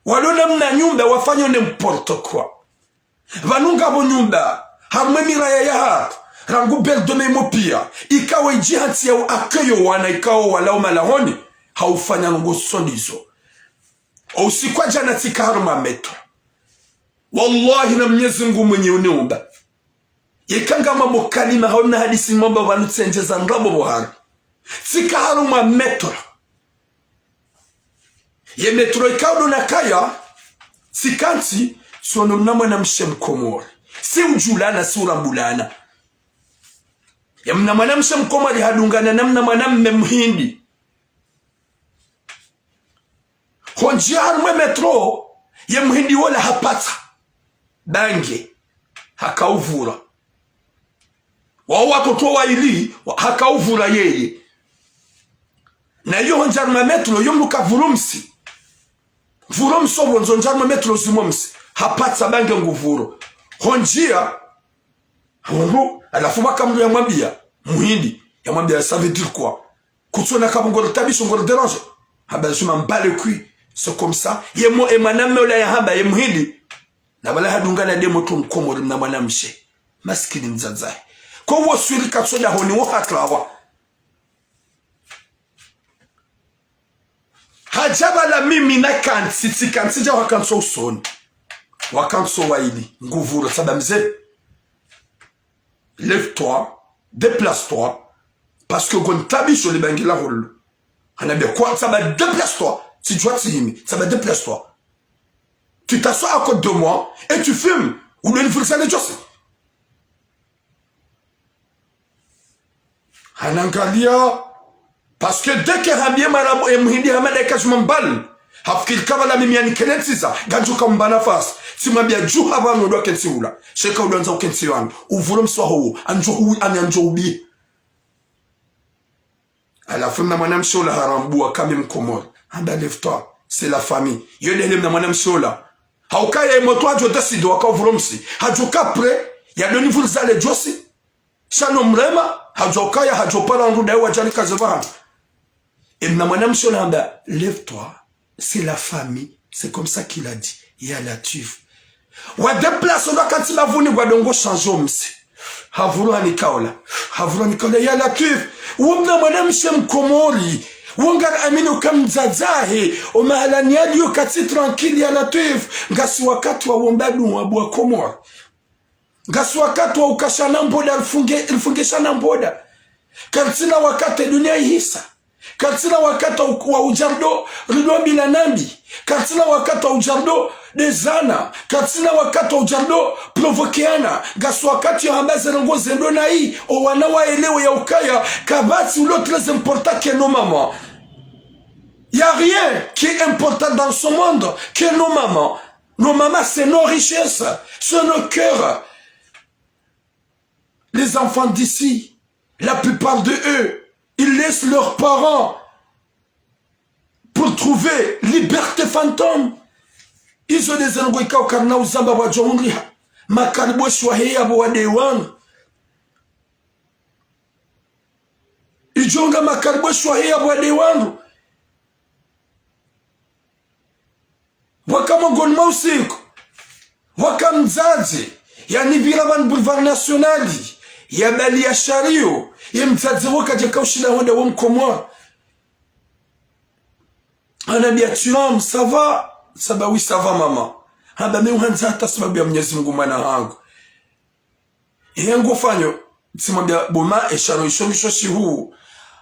Walo namna nyumba wafanya n'importe quoi. Pvanu ngapvo nyumba, harumwa emiraya yahatru, rangu belle de mai mo pia, ikao idjihantsi ya u accueillir wana ikao walao malahoni, haufanya ndrongo sondizo. O usiku wa djana tsika harumwa metro. Wallahi na Mnyezi Mngu mwenye uniumba. Yeka ngamwambo kalima hau na hadisi nimwamba pvanu tsendjeza ndrabo pvo hari. Tsika harumwa metro. Ye metro ikao ndo nakaya, tsikantsi, tsiono mna mwanamshe mkomori. Si udjulana, si urambulana. Ye mna mwanamshe mkomori hadungana na mna mwanamme mhindi. Hondjia harumwa e metro, ye mhindi wola hapatsa bange, hakauvura. Wao watoto waili, wa-, hakauvura yeye. Na iyo hondjia harumwa e metro, yo mdru kavuro msi. Vuro msi opvo ndzo ndjia harumwa e metro zimo msi. Hapatsa bange nguvuro. Hondjia, hungu, halafu pvaka mdru yamwambia, mhindi, yamwambia, ça veut dire quoi? Kutsona kapvo ngoritabisho, ngoridérange. Hamba, je m'en bats les couilles. C'est comme ça. Ye mo, e mwanamme ola yahamba, ye mhindi. Na pvala hadungana de motro mkomori mna mwanamshe. Maskini mdzadzahe. Ko wo swiri katso dahoni wo hatrawa. Hadja pvala mimi nakantsi, tsikantsi dja wakantsi usoni. Wakantsi waili, nguvuro, tsamba mze. Lève-toi, déplace-toi, parce que ngonitabisho le bange la holo. Hanambia kwa, tsamba déplace-toi, tsidjua tsihimi, tsamba déplace-toi. Tu t'assois à côté de moi et tu fumes, ou bien vous le savez, Joseph. Hanangalia, parce que dès que hambie marabu, e mhindi hama dakika zima mbali. Hafikiri kapvala mimi yani kenetsiza, ngandjo kamba nafasi. Tsimwambia djuha pvanu ndo kentsi hula. Sheka udo andza ukentsi pvanu. Uvuro msi waho wo, andjo hu-, ani andjo ubi. Halafu mna mwanamshe ola harambua kami mkomori. Hamba lève-toi, c'est la famille. Yo ndele mna mwanamshe ola. Haukaya e motro hadjo décider waka uvuro msi. Hadjo ka prêt, ya doni vuri zale djosi. Sha no mrema, hadjo kaya, hadjo para ndru dayi wadjani kaze pvahanu. E mna mwanamshe ola hamba, lève-toi, c'est la famille, c'est comme ça qu'il a dit. Ya Latwif. Wa déplace, ndo wakantsi bavuni ngwadongo changer o msi. Havuru hanika ola. Havuru hanika ola, ya Latwif. Wo mna mwanamshe mkomori. Wo ngari amini uka mdzadzahe. O mahalani yaliyo katsi tranquille, ya Latwif. Ngasi wakati wa womba dua bo wa Komori. Ngasi wakati wa ukashana mboda, rifunge, rifunge shana mboda. Karitsina wakati dunia ihisa. Karitsina wakati wa u-, wa udjardo, rido bila nambi. Karitsina wakati wa udjardo, dezana. Karitsina wakati wa udjardo, provoqueana. Ngasi wakati ya hamba ze ndrongo zendo nayi, o wana waelewe ya ukaya, kapvatsi ulo très important que nos mamans. Y a rien qui est important dans ce monde que nos mamans. Nos mamans, c'est nos richesses, c'est nos cœurs. Les enfants d'ici, la plupart de eux, ils laissent leurs parents pour trouver liberté fantôme. Izo ndeze ndrongo ikao karina uzamba pvwadjo hundriha. Makaribu eshiwa heya pvo wade wanu. Idjo nga makaribu eshiwa heya pvo wade wanu. Pvwaka mongoni mwa usiku. Waka mdzadze, yanipvira pvanu Boulevard National, yabali ya shariyo, ye mdzadze waka djaka ushinda hwenda wo mkomwa. Hanambia: Thuram, ça va? Saba: oui, ça va, maman. Hamba: mi uhandza hata sababu ya Mwenyezi Mungu, mwana hangu. Ye ngufanyo, tsimwambia: bo ma, e sharo isho ngisho shihu.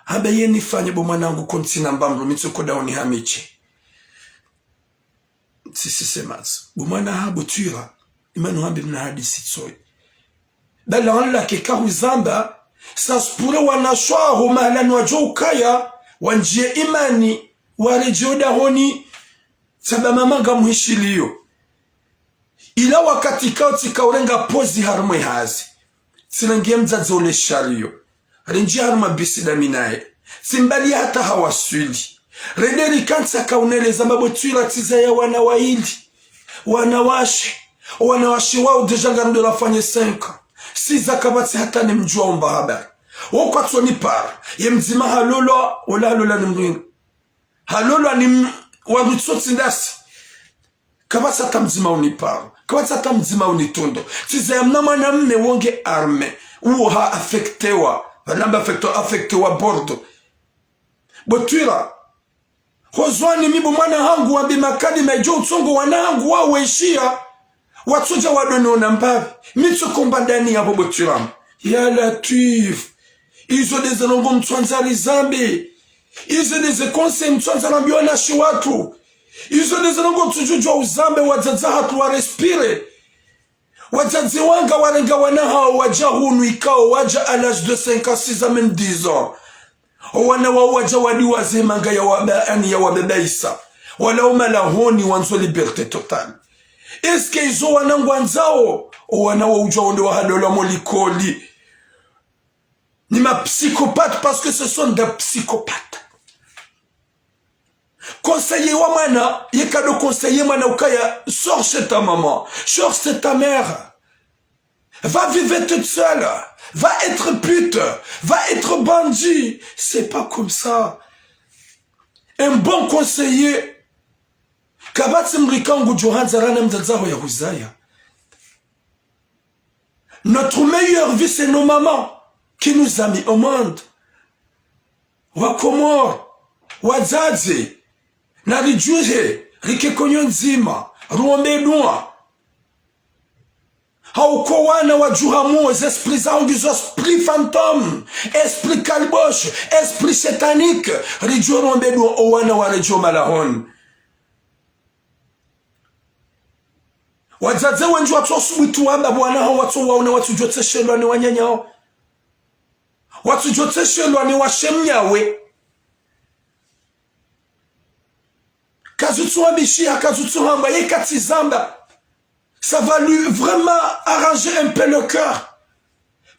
Hamba: ye nifanye bo mwana hangu, kontsina mbamlo, mi tsuko dahoni ha miche. Tsisise matso. Bo mwana ha bo Thuram, imani wambe mna hadisi tsoyi. Bala wanlake kahuzamba, ça se pourrait wanashe waho mahalani wadjo ukaya, wandjiye imani, waredjeye dahoni, saba mama ngamhishiliyo. Ila wakati kao tsika urenga pozi harumwa ye hazi. Tsirenge mdzadze ule shariyo. Rendji harumwa bisi dami naye. Tsimbali hata hawaswili. Rende rikantsi, haka uneleza: ma bo Thuram, tsizaya wana wayili. Wanawashe. Wanawashe wao déjà ngamdo la fanye cinq ans. Six ans kapvatsi hata nimdjuwa umba habari. Wo kwatso nipara. Ye mdzima halolwa, ola halolwa ni mringa. Halolwa ni m-, wandru tsotsi ndasi. Kapvatsi hata mdzima uniparo. Kapvatsi hata mdzima unitundo. Tsizaya mna mwana mme wo nge armé. Uwo ha affectewa. Pvanamba affectewa, affectewa Bordeaux. Bo Thuram. Hozwani mi bo mwana hangu wambe makalima idjo utsongo wana hangu wawe ishiya. Watsodja wadone ona mbapvi. Mi tsuko mbandani yapvo bo Thuram. Ya Latwif. Izo ndeze ndrongoo mtswandza rizambe. Izo ndeze conseil mtswandza rambiwa wanashe watru. Izo ndeze ndrongoo tsudjudjuwa uzambe wadzadze hatru wa respire. Wadzadze wanga warenga wana hawo wadja hunu ikao wadja à l'âge de cinq ans, six ans, même dix ans. Owana wawo wadja wadiwaze manga ya waba-, ani ya wababaisa. Walawa malahoni wandzo liberté totale. Est-ce que izo wana ngwandzao? Owana wawo udja wonde wahalolwa mo likoli. Ni ma psychopathes parce que ce sont des psychopathes. Conseiller wa mwana, yeka do conseiller mwana ukaya, sors chez ta maman, sors chez ta mère. Va vivre toute seule. Va être pute. Va être bandit. C'est pas comme ça. Un bon conseiller. Kapvatsi mdru ikao ngudjo handza rana mdzadze waho ya huzaya. Notre meilleure vie, c'est nos mamans qui nous a mis au monde. Wakomori, wadzadze, naridjuhe, rike konyo ndzima, ruombe dua. Hauka owana wadjuha mo, ze esprit zaho ngizo esprit fantôme, esprit kalbosh, esprit satanique, ridjuhe ruombe dua owana waredjeye malahoni. Wadzadze wendji watso subutu wamba bo wana hawo watso waona watsudjo tseshelwa ni wananya hawo. Watsudjo tseshelwa ni washe mnyawe. Kazutsu wambishiha, kazutsu hamba, yeka tsi zamba. Ça va lui vraiment arranger un peu le cœur.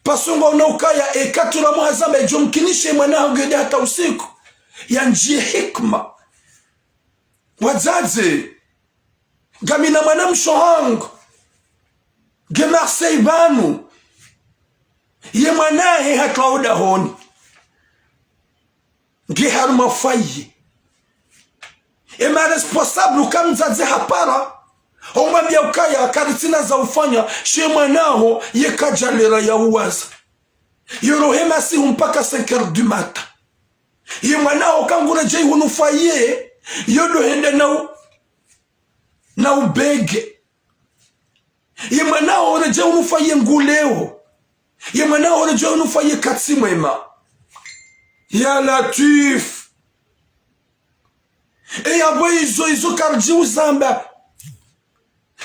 Parce que ngwaona ukaya, eka Thuram hazamba, idjo mkinishe mwana hangu yende hata usiku. Yandjiye hikma. Wadzadze, ngamina mwana mshe hangu. Nge Marseille pvanu. Ye mwana hahe hatwa odahoni. Nge harumwa foyer. E ma responsable uka mdzadze hapara. Omwambia ukaya karitsina za ufanya, she mwana haho ye kadjalera ya uwaza. Yorohe masihu mpaka cinq heures du matin. Ye mwana haho kanguredjei hunu foyer, yodo hende na u-, na ubege. Ye mwana haho uredjei hunu foyer nguleo. Ye mwana haho uredjei hunu foyer katsi mwema. Ya Latwif. E yapvo izo, izo karidji uzamba.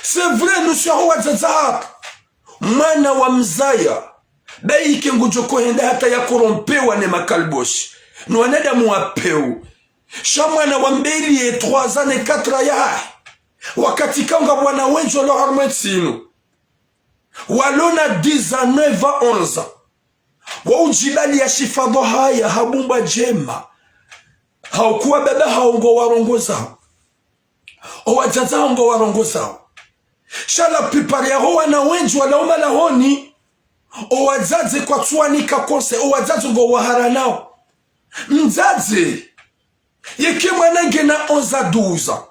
C'est vrai, nusu yaho wadzadze hatru. Mwana wa mzaya. Baike ngudjo kohenda hata ya korompewa ne makalboshi. No wanadamu wa peu. Sha mwana wa mbeli ye trois ans ne quatre ans yahahe. Wakati kaunga wana wendji walo harumwa entsi inu. Walo na dix ans, neuf ans, onze ans. Wa udjibali ya shifadho haya ha bumba djema. Hauka wababa hawo ngo warongozao. Owadzadze hawo ngo warongozao. Sha la plupart yaho wana wendji walawa malahoni. Owadzadze kwatsu wanika conseil. Owadzadze ngo waharanao. Mdzadze. Yeke mwana ngena onze à douze ans.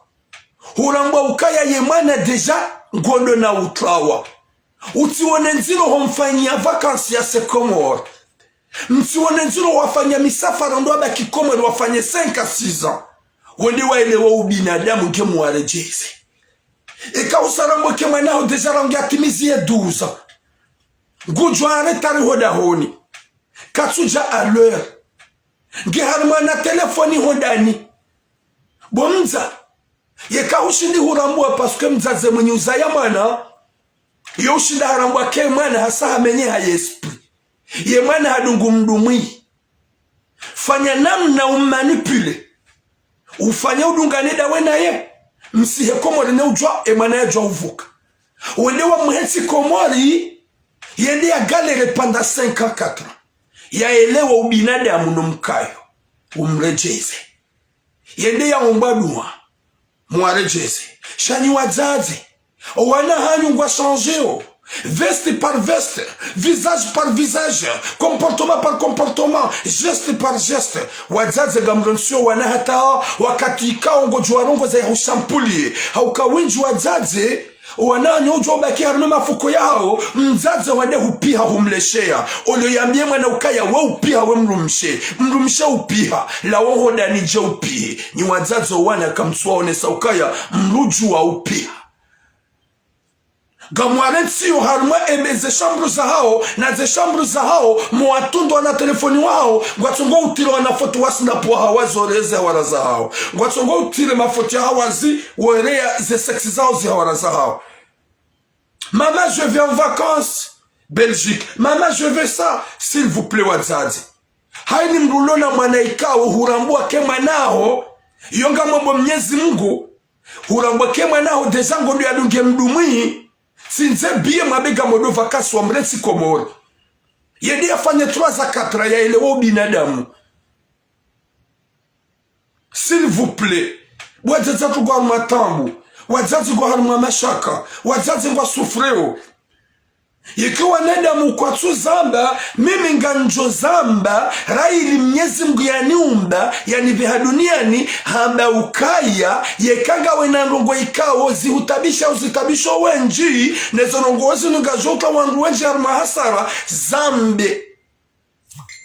Hurambwa ukaya ye mwana déjà ngondo na utrawa. Utsiwone ndziro homfanyia vacances ya se Comores. Mtsiwone ndziro wafanya misafara ndo wabaki Comores wafanye cinq à six ans. Wende waelewa ubinadamu nge muwaredjeze. Eka usarambwa ke mwana ho déjà rangu yatimizi ye douze ans. Ngudjo arrêter ho dahoni. Katsudja à l'heure. Nge harimwa na telefoni ho dahoni. Bo mdza. Yeka ushindi hurambwa parce que mdzadze mwenye uzaya mwana. Yo ushinda harambwa ke mwana hasa hamenye ha esprit. Ye mwana hadungu mdumwi. Fanya namna ummanipuler. Ufanye udungane dawe naye. Msihe Comores ne udjwa, e mwana yadjwa uvuka. Wende wamuhe ntsi Comores, yende ya galérer pendant cinq ans, quatre ans. Yaelewa ubinadamu no mkayo. Umredjeze. Yende yaomba dua. Muwaredjeze. Sha nyi wadzadze. Owana hanyu ngwa changéo. Veste par veste, visage par visage, comportement par comportement, geste par geste. Wadzadze ngamrentsi owana hata wakati ikao ngodjo warongoza ya hushambulier. Hauka wendji wadzadze, owana hanyu udjo ubaki harumwa mafuko yahao, mdzadze wende hupiha humleshea. Olio yambie mwana ukaya we upiha we mdrumshe, mdrumshe upiha, lawo ho dahoni dje upihe. Nyi wadzadze owana kamtsuwaonesa ukaya mdru udjuwa upiha. Ngamwarentsiyo harumwa eme ze shambru zahao, na ze shambru zahao, mwatundwa na telefoni wahao, ngwatsongo utire wana foto wa snap wahao wazoreze hawara zahao. Ngwatsongo utire mafoto yahao wazi, woreya ze sexe zahao zi hawara zahao. Maman, je vais en vacances, Belgique. Maman, je vais ça, s'il vous plaît, wadzadze. Haini mdru ulo na mwana ikao, hurambwa ke mwana ho, yo ngamombo Mnyezi Mungu, hurambwa ke mwana ho déjà ngondo yadunge mdumwi, tsindze billet mwabega modo vacances wamrentsi Comores. Yende yafanye trois à quatre ans yaelewa ubinadamu. S'il vous plaît. Wadzadze tu ngwa harumwa taabu. Wadzadze ngwa harumwa mashaka. Wadzadze ngwa souffréo. Yeka wanadamu kwatsu zamba, mimi ngamdjo zamba, rahili Mnyezi Mungu yaniumba, yanipveha duniani, hamba ukaya, yeka ngawe na ndrongo ikao, zihutabisha uzitabisho wendji, nezo ndrongo zinu ngazouka wandru wendji harumwa hasara, zambe.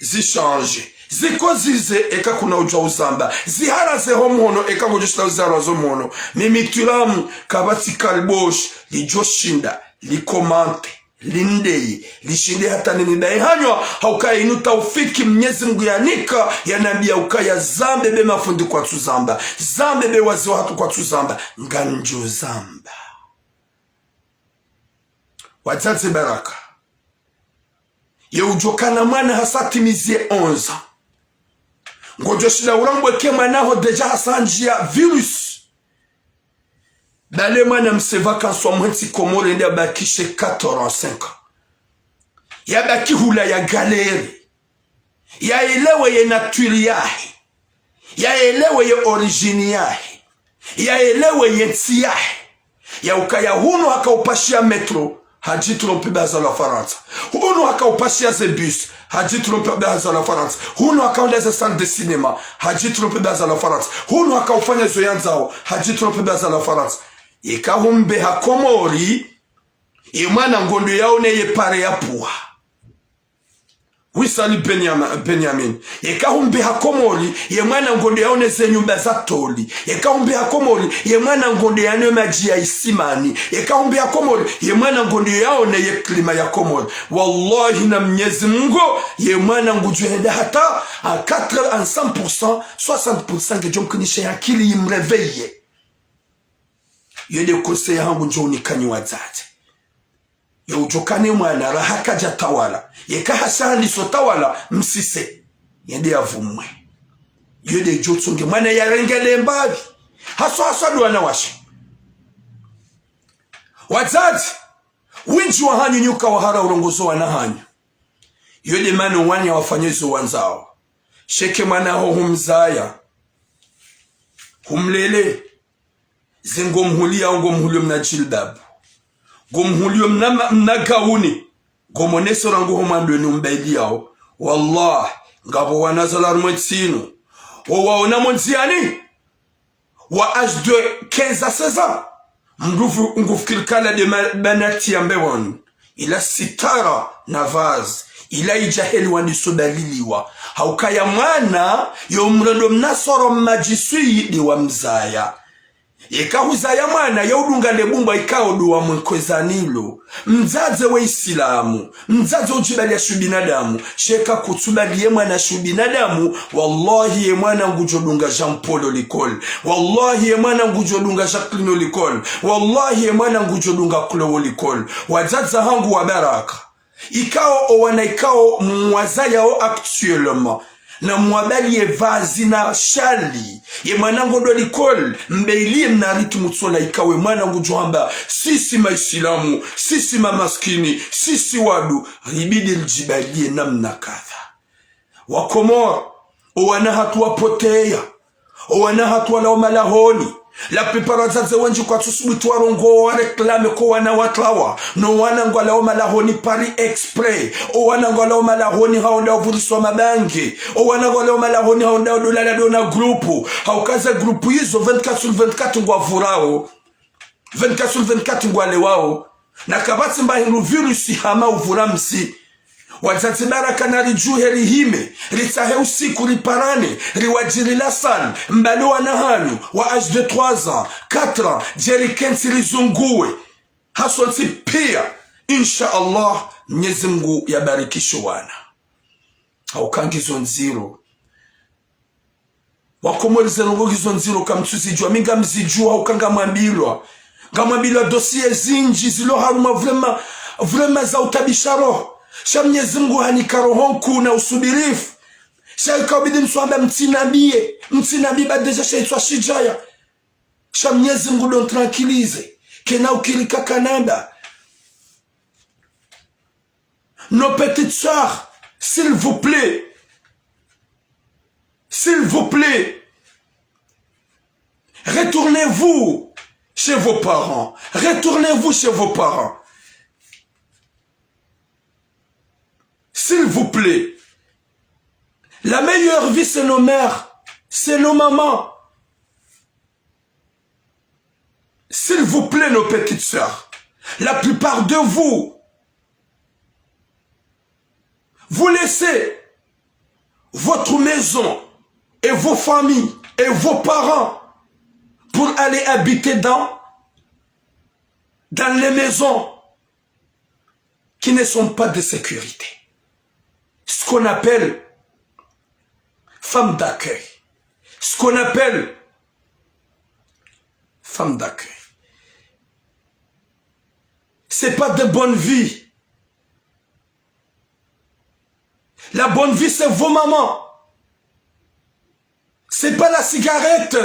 Zi changé. Ziko zize eka kuna udjwa uzamba. Zihara ze ho mhono eka ngudjo shinda uzihara zo mhono. Mimi Thuram, kapvatsi kalbosh, lidjo shinda, li commente, lindeye, lishinde hata nini daye hanywa, hauka inu taufiki Mnyezi Mungu yanika, yanambia ukaya zambe be mafundi kwatsu zamba. Zambe be wazee wahatru kwatsu zamba. Ngamdjo zamba. Wadzadze baraka. Ye udjo kana mwana hasa timizie onze ans. Ngodjo shinda urambwe ke mwana ho déjà hasa ndjia virus. Bale mwana mse vacances wamuhe ntsi Comores yende yabakishe quatre ans, cinq ans. Yabaki hula ya galérer. Yaelewe ye nature yahe. Yaelewe ye origine yahe. Yaelewe ye ntsi yahe. Ya ukaya hunu haka upashia métro, hadjitromper be hazalwa Farantsa. Hunu haka upashia ze bus, hadjitromper be hazalwa Farantsa. Hunu haka unda ze salle de cinéma, hadjitromper be hazalwa Farantsa. Hunu haka ufanya zo yandzao, hadjitromper be hazalwa Farantsa. Yeka humbe ha Comores, ye mwana ngondo yaone ye pare ya pua. Wisali Benyama-, Benyamin. Yeka humbe ha Comores, ye mwana ngondo yaone ze nyumba za tôle. Yeka humbe ha Comores, ye mwana ngondo yaone madji ya isimani. Yeka humbe ha Comores, ye mwana ngondo yaone ye climat ya Comores. Wallahi na Mnyezi Mungu, ye mwana ngudjo henda hata à quatre, à cent pour cent, soixante pour cent ngedjo mkinisha ye akili imréveiller. Yo nde conseil yahangu ndjo unika nyi wadzadze. Ye udjo kane mwana raha kadja tawala. Yeka hasa handiso tawala, msise. Yende yavumwe. Yo nde djo tsunge mwana yarenge le mbapvi. Haswa, haswa ndo wanawashe. Wadzadze, wendji wahanyu nyi uka wahara urongozo wana hanyu. Yo nde mana wana wafanye zo wandzao. Sheke mwana ho humzaya. Humlele. Ze ngomhuliao, ngomhulio mna jilbabu. Ngomhulio mna ma-, mna gauni. Ngomoneso rangu ho mwandoni umbailiao. Wallah, ngapvo wana zalwa harumwa entsi inu. Wo waona mo ndziani? Wa âge de quinze à seize ans. Mndru pvu-, ngufikiri kala nde ma-, banati ya mbewani. Ila sitara na vazi. Ila idja heli wandisobaliliwa. Haukaya mwana, yo mrendo mnasoro mmadjiswi nde wamzaya. Yeka huzaya mwana, yo udunga le bumbwa ikao ndo wamwenkwezanilo. Mdzadze we Isilamu, mdzadze udjibaliya shu binadamu, sha eka kutsubaliye mwana shu binadamu, wallahi ye mwana ngudjo dunga Jean Paul likoli, wallahi ye mwana ngudjo dunga Jacqueline likoli, wallahi ye mwana ngudjo dunga Chloé likoli. Wadzadze hangu wa baraka. Ikao owana ikao mwazayao actuellement. Na mwabaliye vazi na shali. Ye mwana ngondo likoli, mbeiliye mna rythme tsola ikawe mwana ngudjo hamba, sisi maisilamu, sisi mamaskini, sisi wandru, ribidi ridjibaliye namna kadha. Wakomori, owana hatru wapoteya. Owana hatru walawao malahoni. La plupart wadzadze wendji kwatsusubutu warongowe wa réclamer ko wana watrawa. No wana ngwalawao malahoni par exprès. Owana ngwalawao malahoni hawenda wavuriswa mabange. Owana ngwalawao malahoni hawenda wadolala ndo na groupe. Haukaza groupe izo vingt-quatre sur vingt-quatre ngwavurao. Vingt-quatre sur vingt-quatre ngwalewao. Na kapvatsi mba hindru virus hama uvura msi. Wadzadze baraka naridjuhe rihime, ritsahe usiku riparane, riwadjiri la salle, mbale wana hanyu, wa âge de trois ans, quatre ans, djeri kentsi rizunguwe. Hasontsi piya, insha Allah, Mnyezi Mngu yabarikishe wana. Hauka ngizo ndziro. Wakomori ze ndrongoo ngizo ndziro kamtsuzidjuwa, mi ngamzidjuwa, hauka ngamwambilwa. Ngamwambilwa dossier zindji zilo harumwa vraiment, vraiment za utabisha roho. Sha Mnyezi Mngu hanika roho nkuu na usubirifu. Sha ikaubidi mtsuamba mtsinambiye, mtsinambiye ba déjà sha itswa shidjaya. Sha Mnyezi Mngu ndo ntranquillisé. Kena ukiri kakanamba. Nos petites sœurs, s'il vous plaît, s'il vous plaît, retournez-vous chez vos parents. Retournez-vous chez vos parents. S'il vous plaît. La meilleure vie, c'est nos mères, c'est nos mamans. S'il vous plaît, nos petites sœurs, la plupart de vous, vous laissez votre maison et vos familles et vos parents pour aller habiter dans, dans les maisons qui ne sont pas de sécurité. Ce qu'on appelle femme d'accueil. Ce qu'on appelle femme d'accueil. C'est pas de bonne vie. La bonne vie, c'est vos mamans. C'est pas la cigarette.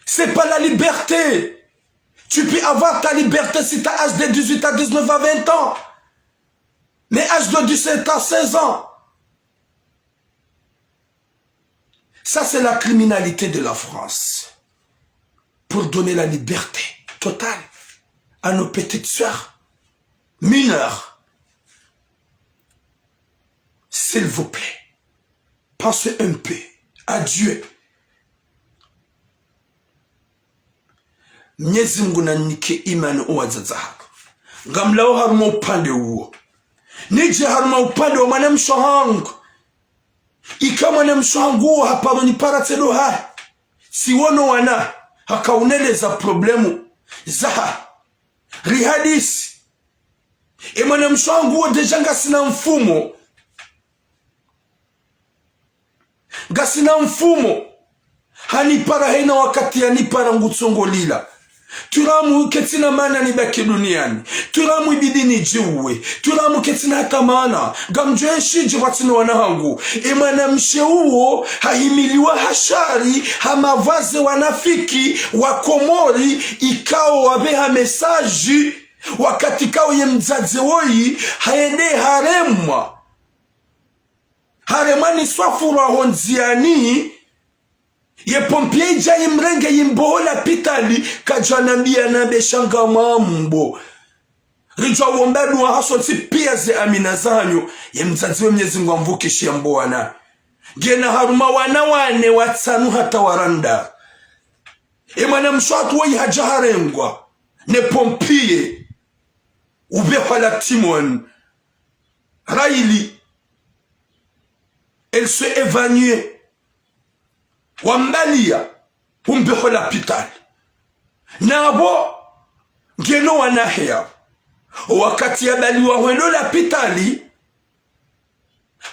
C'est pas la liberté. Tu peux avoir ta liberté si t'as âge de dix-huit à dix-neuf à vingt ans. Mais âge de dix-sept à seize ans. Ça, c'est la criminalité de la France. Pour donner la liberté totale à nos petites sœurs mineures. S'il vous plaît, pensez un peu à Dieu. Mnyezi Mngu nanike imani owadzadze hangu. Ngamlawao harumwa upande uwo. Nidje harumwa upande wa mwanamshe hangu. Ika mwanamshe hangu uwo haparo nipara tsi ndo hahe. Tsiwono wana, hakauneleza problème zahahe. Rihadisi. E mwanamshe hangu uwo déjà ngasina mfumo. Ngasina mfumo. Hanipara hayina wakati yanipara ngutsongolila. Turamu ketsina mana nibaki duniani. Turamu ibidi nidjiuwe. Turamu ketsina hata mana. Ngamdjo enshidje pvatsina wana hangu. E mwanamshe uwo hahimiliwa ha shari, ha mavazi wanafiki, wa Komori, ikao wapveha message, wakati ikao ye mdzadze woyi, hayende haremwa. Haremwa ni swafurwa ho ndziani, ye pompier idja yimrenge yimboho lapitali, kadjanambiya nambe sha ngamwambo. Ridjo womba dua hasontsi piya ze amina zanyu, ye mdzadze we Mnyezi Mngu amvukishe yambo wana. Ngena harumwa wana wane, watsanu hata waranda. E mwanamshe hatru woyi hadja harengwa ne pompier, ubehwa la timoni, raili, elle s'est évanouie. Wambaliya, umbeho lapitali. Napvo ngeno wanahe yapvo. Owakati yabaliwa hwendo lapitali,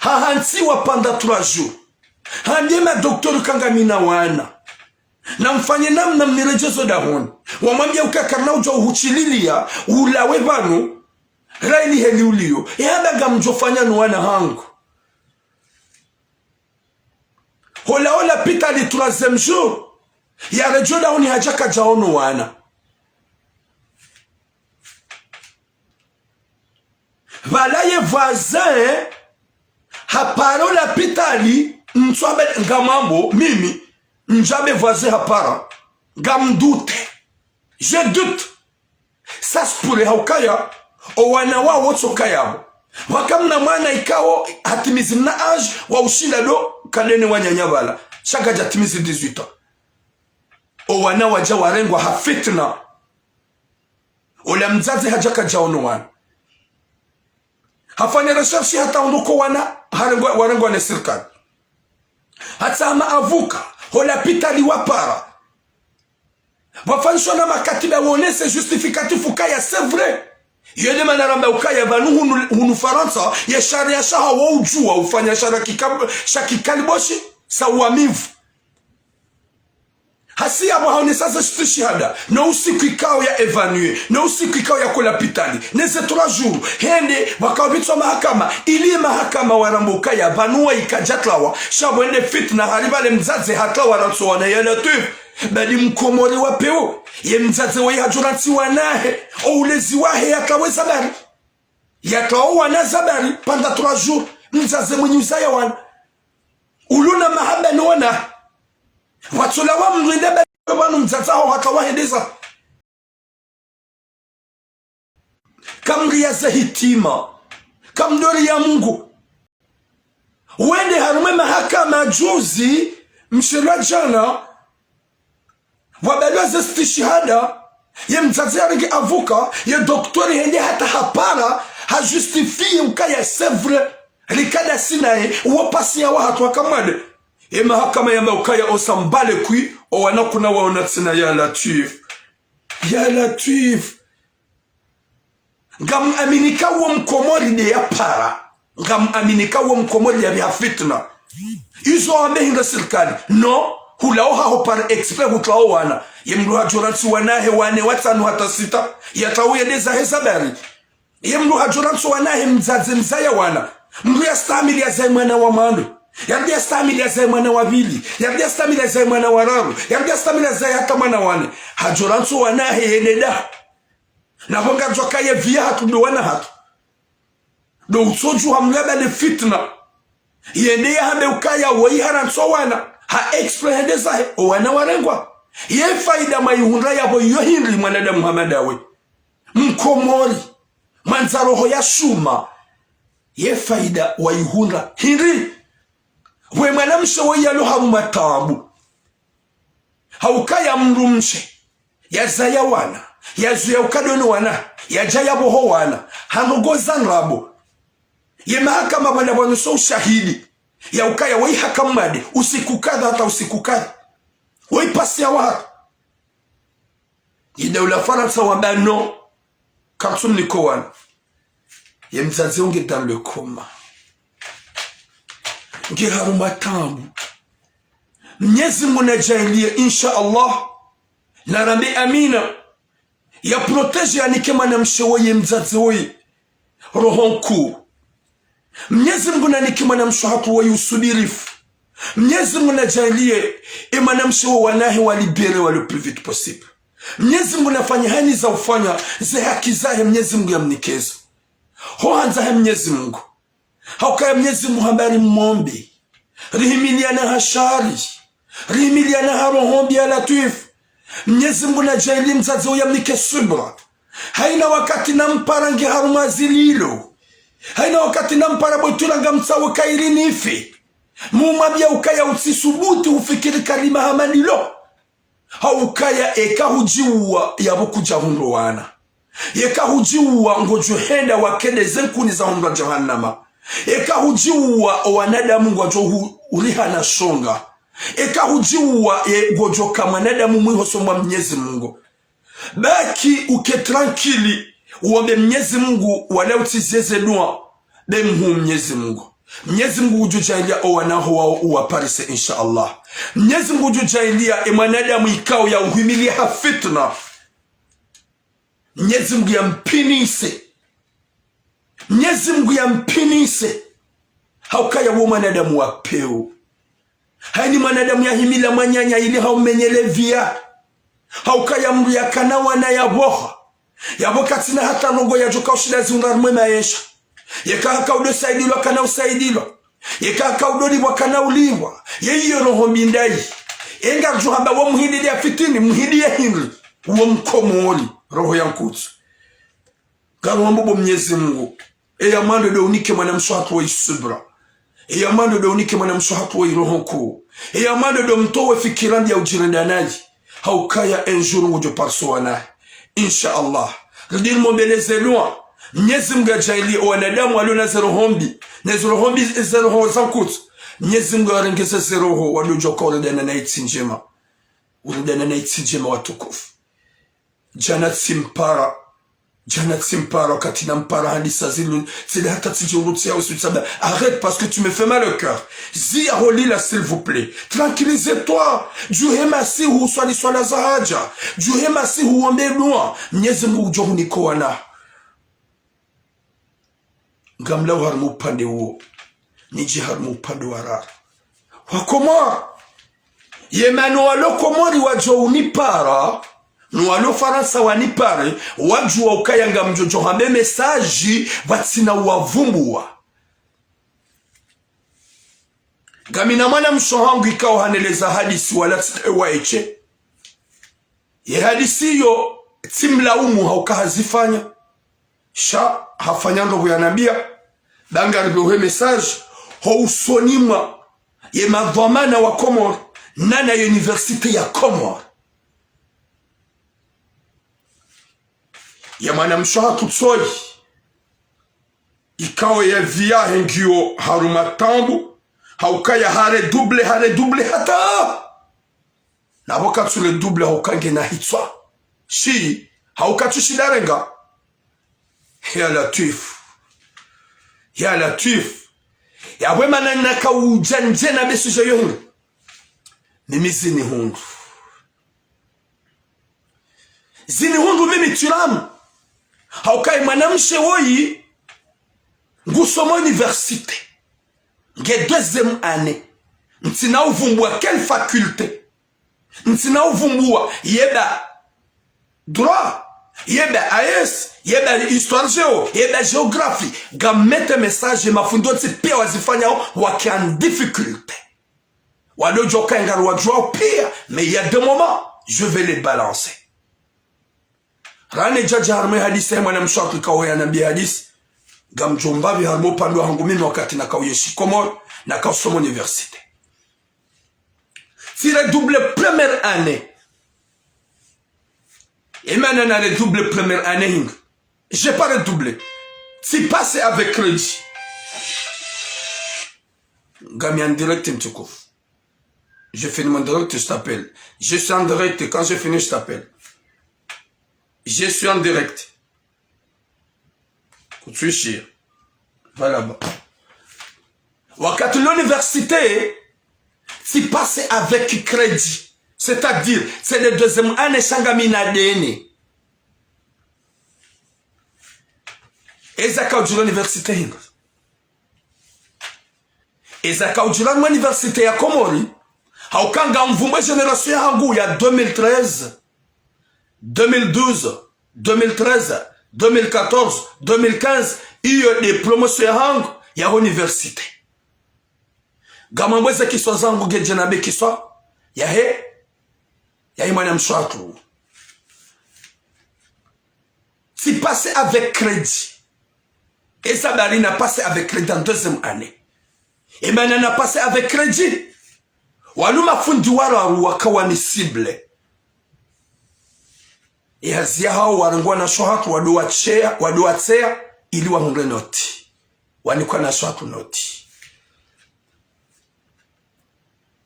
hahantsiwa pendant trois jours. Hambie madoktori ka ngamina wana. Namfanye namna mniredjezo dahoni. Wamwambia uka karina udja uhushililiya, ulawe pvanu, raili heli uliyo. Yamba ngamdjofanya no wana hangu. Holawa lapitali troisième jour, yaredjeyi dahoni hadja kadjaono wana. Pvala ye voisin hapara lapitali, ntswambe ngamambo, mimi, ndjambe voisin hapara, ngamdoute. Je doute. Ça se pourrait haukaya, owana wawo tsoka yapvo. Pvaka mna mwana ikao hatimizi mna âge wa ushinda do kadene wananya pvala. Sha kadjatimizi dix-huit ans. Owana wadja warengwa ha fitna. Ola mdzadze hadja kadjaono wana. Hafanya recherche hata hundru ko wana, harengwa, warengwa ne sirikali. Hata hama avocat, ho lapitali wapara. Pvwafanyishwa na makatiba wonese justificatif ukaya, c'est vrai. Iyo nde mana ramba ukaya pvanu hunu, hunu Farantsa, ye sharia shahawo udjuwa ufanya sharia kikab-, sha kikaliboshi, sa uamivu. Hasi yapvo haonesa ze stishihada, no usiku ikao ya évanouie, no usiku ikao yako lapitali, ne ze trois jours, hende, wakao pvitswa mahakama, ili mahakama waramba ukaya pvanu wayi kadjatlawa, sha pvo hende fitna hari pvale mdzadze hatlawa rantso wana ya Latwif. Badi mkomori wa pewu, ye mdzadze wayi hadjo rantsi wanahe, o ulezi wahe yatlawe zabari. Yatlawa wana zabari, pendant trois jours, mdzadze mwenyi uzaya wana. Uluna mahaba no wana. Watsolawa mndru ende badi pvanu mdzadze haho hatlawa hendeza. Kamriya za hitima. Kamdori ya Mungu. Wende harumwa mahakama juzi, mshelwa djana, wabalwa ze stishihada, ye mdzadze yarenge avocat, ye doktori hende hata hapara, ha justifié ukaya c'est vrai, rikada sinaye, uwo patient wahatru haka mwade. Ye mahakama yamba ukaya osa mbale kwi, owana kuna waona tsina ya Latwif. Ya Latwif. Ngamuamini ka uwo mkomori nde yapara. Ngamuamini ka uwo mkomori yapviha fitna. Izo wambe hindru sirikali. No, hulawa haho par exprès hutlawa wana. Ye mndru hadjo rantsi wanahe wane, watsanu hata sita. Yatlawa yende zahe zabari. Ye mndru hadjo rantsi wanahe mdzadze mzaya wana. Mndru yastahamili yazaye mwana wa mwando. Yarudi yastahamili yazaye mwana wa pvili. Yarudi yastahamili yazaye mwana wa raru. Yarudi yastahamili yazaye hata mwana wa ne. Hadjo rantsi wanahe yende da. Na pvo ngadjo kaya pviya hatru ndo wana hatru. Ndo utsodjuha mndru yabale fitna. Yende yahambe ukaya woyi harantsi wana. Ha exprès hende zahe, owana warengwa. Ye faida mwayihundra yapvo iyo hindri mwanadamu hama ndawe. Mkomori. Mwandza roho ya shuma. Ye faida wayihundra hindri. We mwanamshe woyi yalo harumwa taabu. Haukaya mndru mshe, yazaya wana, yazuya ukadoni wana, yadja yapvoho wana, hanogoza ndrabo. Ye mahakama pvwala pvwanuso ushahidi, ya ukaya woyi haka mwade, usiku kadha hata usiku kadha. Woyi patient wahatru. Ye daula Farantsa wamba no, kamtsumnika wana. Ye mdzadze wo nge dans le coma. Nge harumwa taabu. Mnyezi Mungu nadjaaliye, insha Allah. Narambe amina. Ya protégé yanike mwanamshe woyi, mdzadze woyi. Roho nkuu. Mnyezi Mungu nanike mwanamshe hatru woyi usubirifu. Mnyezi Mungu nadjaaliye, e mwanamshe wo wanahe wa libéré wa le plus vite possible. Mnyezi Mungu nafanye hayina za ufanya, ze haki zahe Mnyezi Mungu yamnike zo. Ho handza he Mnyezi Mungu. Haukaya Mnyezi Mungu hamba rimombe. Rihimiliana ha shari. Rihimiliana ha roho mbi ya Latwif. Mnyezi Mungu nadjaaliye mdzadze uya yamnike subra. Hayina wakati nampara nge harumwa zililo. Hayina wakati nampara bwetula ngamtsaho kayiri nife. Mumwambiya ukaya utsisubuti ufikiri kalima hama ndilo. Haukaya eka hudjiuwa yapvo kudjahundra wana. Eka hudjiuwa ngodjohenda wakede ze nkuni za ho moro wa jahannama. Eka hudjiuwa owanadamu ngwadjo hu-, huriha na shonga. Eka hudjiuwa ye ngodjoka mwanadamu mwiho so mwa Mnyezi Mungu. Baki uke tranquille, uombe Mnyezi Mungu, wala utsizieze dua, be mhu Mnyezi Mungu. Mnyezi Mungu ngudjo djaaliya owana ho wao uwaparise, insha Allah. Mnyezi Mungu ngudjo djaaliya e mwanadamu ikao ya uhimiliya ha fitna, Mnyezi Mungu yampinise. Mnyezi Mungu yampinise. Haukaya wo mwanadamu wa pewu. Hayini mwanadamu yahimila mwananya ili haumenyele viya. Haukaya mndru yakana wana yapvoha. Yapvo katsina hata ndrongo yadjoka ushinda zihundra harumwa e maesha. Yeka haka udo saidilwa kana usaidilwa. Yeka haka udo lipvwa kana ulipvwa. Ye iyo roho mbi ndayi. Enga djuhamba wo mhindi ya fitini, mhindi ya hindri. Wo mkomori, roho ya nkutsu. Ngaruombo bo Mnyezi Mungu. Eya mwando ndo unike mwanamshe hatru woyi subra. Eya mwando ndo unike mwanamshe hatru woyi roho nkuu. Eya mwando ndo mtowe fikira mbi ya udjirenda nayi. Haukaya un jour ngudjo parisa wana. Insha Allah. Ridini mombeleze dua. Mnyezi Mungu yadjaaliye owanadamu walio na ze roho mbi. Na ze roho mbi, ze roho za nkutsu. Mnyezi Mungu yarengeze ze roho wadodjo ka urendana na itsi ndjema. Urendana na itsi ndjema watukufu. Djana tsimpara. Djana tsimpara, wakati nampara handisa zilu, tsile hata tsidjuru tsiya usu tsaba. Arrête parce que tu me fais mal au cœur. Ziya holila, s'il vous plaît. Tranquillisez-toi. Djuhe masihu uswali swala za haja. Djuhe masihu uombe dua. Mnyezi Mungu ngudjo hunika wana. Ngamlawo harumwa upande uwo, nidje harumwa upande wa raru. Wakomori. Ye mana walo Komori wadjo unipara, no walo Farantsa wanipare, wadjuwa ukaya ngamdjo djo hamba e message, pvatsina uwavumbuwa. Ngamina mwanamshe hangu ikao haneleza hadisi wala tsi-, wa eshe. Ye hadisi iyo, tsimlaumu hauka hazifanya. Sha, hafanya ndrongo yanambiya, ba ngaripvehe message, ho usoni mwa ye madhwamana wa Komori, nana ye université ya Komori. Ye mwanamshe hatru tsoyi, ikao ye vie yahe ngiyo harumwa taabu, haukaya haredouble, haredouble hata. Na pvo katsu redouble hauka ngena hitswa. Shi, hauka tsu shinda renga. Ya Latwif. Ya Latwif. Yapvo e mana naka udja ndje na be sujet yo hunu. Mimi zinihundru. Zinihundru mimi Thuram. Hauka ye mwanamshe woyi ngusomo université. Nge deuxième année. Ntsina uvumbuwa quelle faculté. Ntsina uvumbuwa yeba droit, yeba A S, yeba histoire géo, yeba géographie. Ngamete message, mafundi wontsi piya wazifanyao wake en difficulté. Walo djoka ngari wadjuwa piya, mais il y a des moments, je vais les balancer. Rane djadja harumwa e hadisi ya mwanamshe hatru ikao yanambiya hadisi. Ngamdjo mbapvi harumwa upande wahangu mimi wakati naka uyenshi Komori, naka usoma université. Tsi redouble première année. E mana na redouble première année hindri. J'ai pas redoublé. Tsi passé avec crédit. Ngami en direct mtukufu. Je finis mon direct, je t'appelle. Je suis en direct. Quand je finis, je t'appelle. Je suis en direct. Kutsuishia. Voilà, bon. Wakati l'université, tsi passé avec crédit. C'est-à-dire, c'est le deuxième année sha ngamina deni. Eza kaudjira université hindri. Eza kaudjira mwa université ya Komori, hauka ngamvumbuwa e génération yahangu ya deux mille treize, deux mille douze, deux mille treize, deux mille quatorze, deux mille quinze, iyo nde promotion yahangu ya université. Ngamwambweze kiswa zangu ngedje na be kiswa yahe, yahe mwanamshe hatru. Tsi passé avec crédit. Eza bari na passé avec crédit en deuxième année. E mana na passé avec crédit. Walo mafundi wararu waka wani cible. Ye hazi yahao warenge wanashe wahatru wado watseya, wado watseya, ili wahundre noti. Wanikwa wanashe wahatru noti.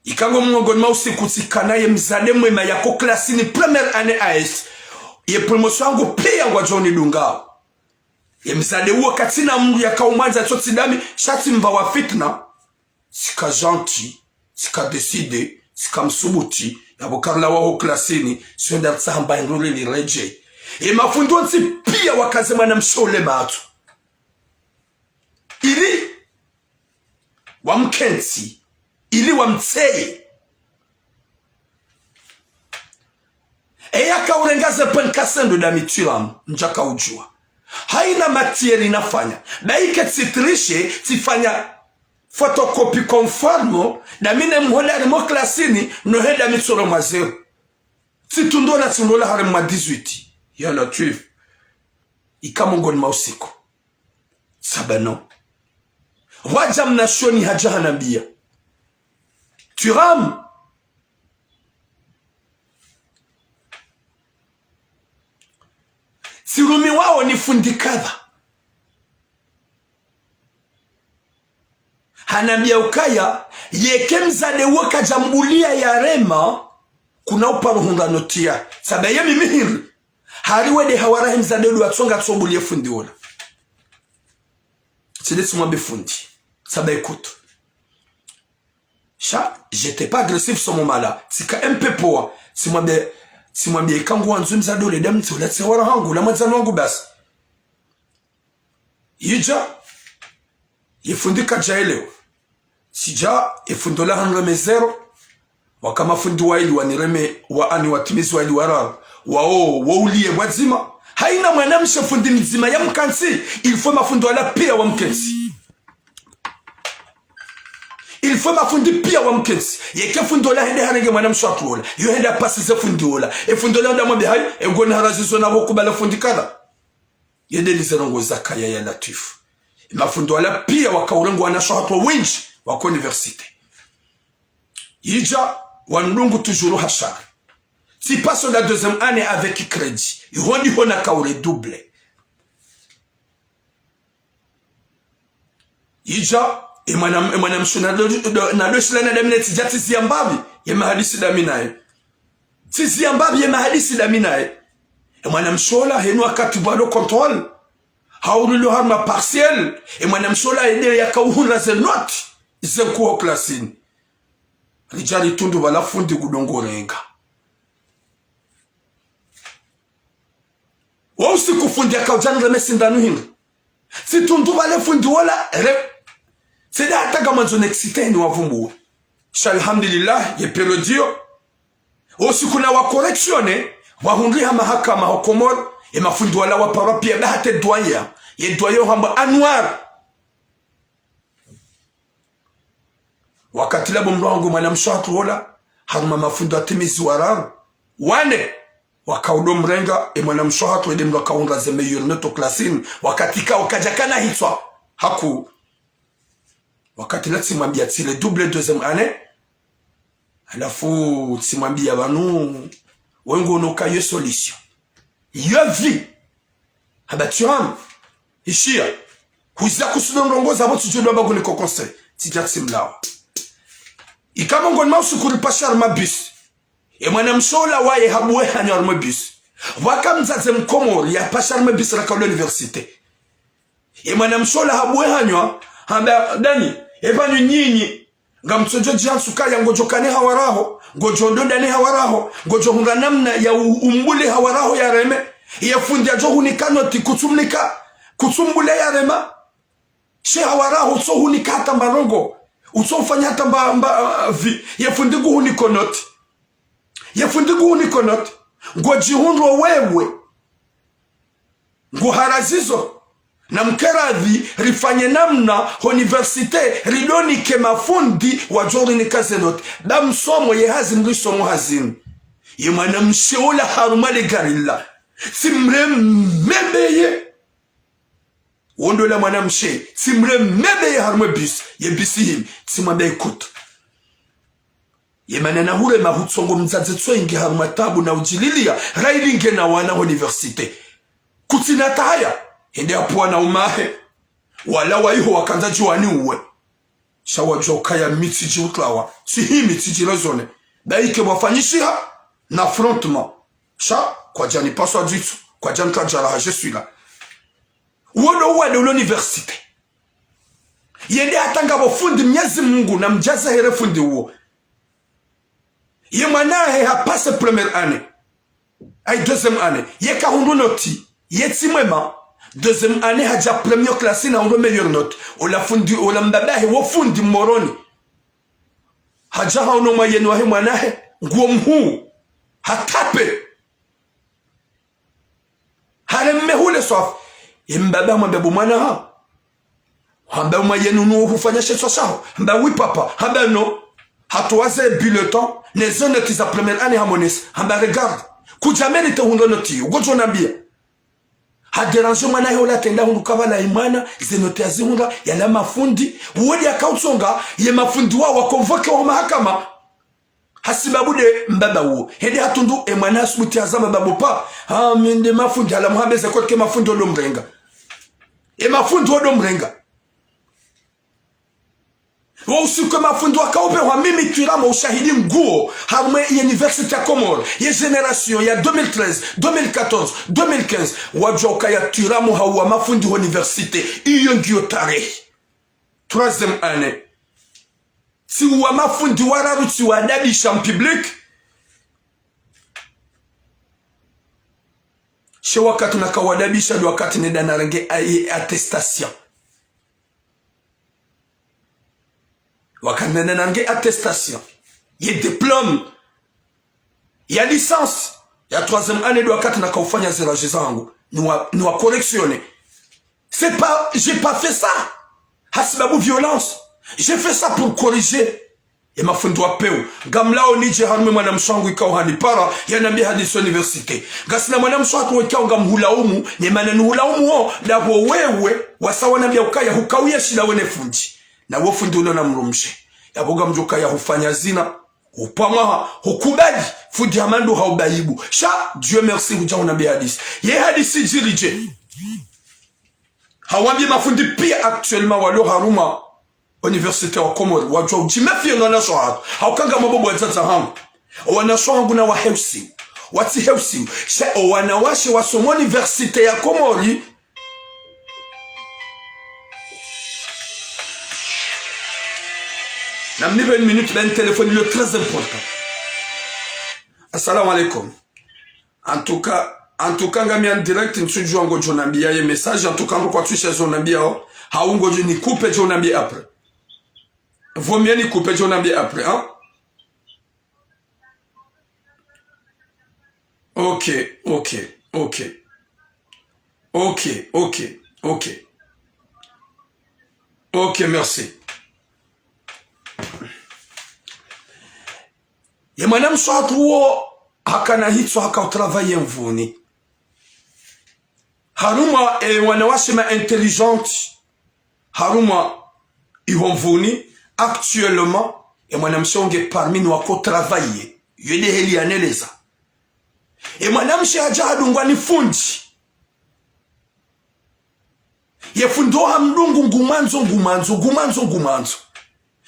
Ika ngo mongoni mwa usiku tsikana ye mzade mwema yako klasini première année A S. Ye promotion yangu piya ngwadjo nidunga. Ye mzade uwo katsina mndru yakaumwandza tsotsi dami, sha tsimva wa fitna. Tsika gentil, tsika décidé, tsika msubuti, yapvo karlawa ho klasini, tsi hwenda ritsaha mba hindru lili redjeyi. Ye mafundi wontsi piya wakaze mwanamshe ule matso. Ili wamkentsi, ili wamtseye. Eya kaurenga ze points kasendo dami Thuram, ndjakaudjuwa. Hayina matière nafanya. Bayi ke tsi tricher, tsifanya photocopie conforme, dami ne mhola harimwa klasini, no hwenda mi tsoro mwa zéro. Tsitundola, tsindola harimwa dix-huit. Ya Latwif. Ika mongoni mwa usiku. Tsamba no. Wadja mnashioni hadja hanambiya: Thuram, tsirumiwawo ni fundi kadha. Hanambiya ukaya, yeka mzade uwo kadja mbuliya yarema, kuna uparo hundra noti ya. Tsamba ye mimi hindri. Hari wende hawarahi mzade uwo watsonga tsobuliye fundi ola. Tsile tsimwambe fundi. Tsamba écoute. Sha, j'étais pas agressif sur ce moment-là. Tsika M P poa. Tsimwambe, tsimwambe ika nguwandzo mzade ule dami tsi ula tsi hawara hangu, ula mwandzani wangu basi. Idja, ye fundi kadjaelewa. Tsidja, ye fundi ola hanireme zéro. Waka mafundi wayili wanireme, wa ani watimizi wayili wararu. Wawo, wo uliye pvwadzima. Hayina mwanamshe fundi mdzima yamkentsi, il faut mafundi wala piya wamkentsi. Il faut mafundi piya wamkentsi. Yeka fundi ola hende harenge mwanamshe wahatru ola. Yo hende apasize fundi ola. Ye fundi ola hende amwambe hayi, e ngoni harazizo na pvo kubala fundi kadha. Yende lize ndrongo zakaya ya Latwif. Mafundi wala piya wakaurenga wanashe wahatru wendji waka université. Idja, wanidungu toujours hashari. Tsi passe la deuxième année avec crédit. Iho ndiho nakauredoublé. Idja, e mwana, e mwanamshe nado, do, nado shilana dami ne tsidja tsiziya mbapvi, ye mahadisi dami naye. Tsiziya mbapvi, ye mahadisi dami naye. E mwanamshe ola, henu wakati pvwalo contrôle. Haurilwa harumwa partiel, e mwanamshe ola yende yakauhundra ze noti, ze nkuu ho klasini. Ridja ritundu pvala fundi kudongorenga. Wo usiku fundi yakaudja nireme sindanu hindri. Tsitundu pvale fundi wola re. Tsida hata ngamwandzo nexiteni wavumbuwe. Sha alhamdulillah, ye période iyo. Wo usiku na wa correctionné, wahundriha mahakama ho Komori, ye mafundi wala waparwa piya bahate doyen. Ye doyen hambwa Anwar. Wakati lapvo mndru wangu mwanamshe wahatru ola, harumwa mafundi watimizi wararu, wane, wakaudo mrenga, e mwanamshe wahatru ede mndru akahundra ze meilleures notes klasini, wakati ka, kadjakana hitswa, haku. Wakati la tsimwambiya tsiredoublé deuxième année, halafu tsimwambiya pvanu, we ngono ka yo solution. Yo vie. Hamba Thuram, ishiya. Huziya kusudo ndrongo zapvo tsidjo dwamba kuniko conseil. Tsidja tsimlawa. Ika mongoni mwa usiku ripasha harumwa bus. E mwanamshe ola waye habuwe hanyo harumwa bus. Pvwaka mdzadze Mkomori yapasha harumwa bus raka ula université. E mwanamshe ola habuwe hanyo, hamba dani, e pvanu nyinyi. Ngamtsodjo djantsu kaya ngodjo kane hawaraho, ngodjo ndondane hawaraho, ngodjo hundra namna ya u-, umbule hawaraho yareme, ye fundi yadjo hunika noti kutsumnika, kutsumbule yarema. She hawaraho utso hunika hata mba ndrongo, utso ufanya hata mba, mba, uh, vi, ye fundi nguhuniko noti. Ye fundi nguhuniko noti. Ngodjihundro wewe. Nguharazizo. Na mkeradhi, rifanye namna, ho université, ridonike mafundi, wadjo rinika ze noti. Ba msomo ye hazi mrisomo hazini. Ye mwanamshe ola harumwa le gari la. Tsimreme mbeye. Wo ndo la mwanamshe. Tsimreme mbeye harumwa bus. Ye bus himi. Tsimwambe écoute. Ye mana na hurema hutsongo mdzadze tso inge harumwa tabu na udjililia, raili nge na wana ho université. Kutsina tahaya, hende hapvo wana umahe. Wala waiho wakandza djuwani uwe. Sha wadjuwa ukaya mi tsidji utlawa. Tsi himi tsidji raisonner. Baike mwafanyishiha na affrontement. Sha, kwadjani paswa dzitsu, kwadjani kadjara ha je suis là. Uwo ndo uwade ulo université. Yende hata ngapvo fundi Mnyezi Mungu na mdjaza here fundi uwo. Ye mwana he ha passe première année. Ayi deuxième année. Ye kahundru note. Ye tsi mwema. Deuxième année hadja première classe na hundru meilleure note. Ola fundi, ola mbaba he wo fundi Moroni. Hadja haono mwayeni wahe mwana he. Nguwo mhuu. Hatape. Hareme hule swafi. Ye mbaba hamwambia bo mwana ha. Hamba mwayeni unu hufanya she tswa shaho. Hamba oui papa. Hamba non. Hatowa ze bulletin. Ne ze note za première année hamonesa. Hamba regarde. Kudja mérité hundru note. Ugodjo nambia. Hadéranger mwana he ola tenda hundru kabala ye mwana. Ze note hazihundra. Yala mafundi. Uwodi yakautsonga. Ye mafundi wa wa convoqué wa mahakama. Hasibabu nde mbaba uwo. Hende hatundu e mwana hasubuti hazamba babo pa. Ha, mi nde mafundi hala muhambeze kotike mafundi odo mrenga. E mafundi odo mrenga. Wo usiku e mafundi wakaupve hwa mimi twiramo ushahidi nguwo. Harumwe ye université ya Comores. Ye génération ya deux mille treize, deux mille quatorze, deux mille quinze. Wadjuwa ukaya twiramo hauwa mafundi ho université. Iyo ngiyo tarehi. Troisième année. Tsiuwa mafundi wararu tsiwadabisha en public. She wakati nakawadabisha ndo wakati nenda narenge a-, ye attestation. Wakati nenda narenge attestation. Ye diplôme. Ya licence, ya troisième année ndo wakati nakaufanya ze rage zangu. Niwa, niwa correctionner. C'est pas, j'ai pas fait ça. Hasibabu violence. J'ai fait ça pour corriger. Ye mafundi wa pewu. Ngamlao nidje harumwe mwanamshe wangu ikao hanipara, yanambia hadisi université. Ngasina mwanamshe hatru ikao ngamhulaumu, ne mana nihulaumu wo, ndapvo wewe, wasa wanambia ukaya hukauya shila wene fundi. Na wo fundi ulo na mrumshe. Yapvo ngamdjo ukaya hufanya zina. Upvamwaha, hukubali, fundi hama ndo haubaibu. Sha, Dieu merci, hudja unambie hadisi. Ye hadisi djiri dje. Hawambie mafundi pia actuellement walo harumwa université wa Comores. Wadjuwa udjiméfier no wanashe wahatru. Hauka ngamwambo bo wadzadze hangu. O wanashe wahangu na waheusiu. Watsiheusiu. Sha o wanawashe wasomo université ya Comores. Namnipve une minute, ben téléphone ilo très important. Assalamu alaikum. En tout cas, en tout cas, ngami en direct, ntsudjuwa ngodjo nambia ye message, en tout cas, ndo kwatsuisha zo nambia o, hau ngodjo ni coupe djo nambie après. Vaut mieux ni coupe djo nambie après, hein? Ok, ok, ok. Ok, ok, ok. Ok, merci. Ye mwanamshe hatru wo hakana hitswa haka utravailler Mvuni. Harumwa, e, wanawashe ma intelligente. Harumwa iho Mvuni, actuellement, e mwanamshe wo nge parmi ni wako travailler. Yo nde heli yaneleza. E mwanamshe hadja hadungwa ni fundi. Ye fundi wo hamdungu ngumwandzo, ngumwandzo, ngumwandzo, ngumwandzo.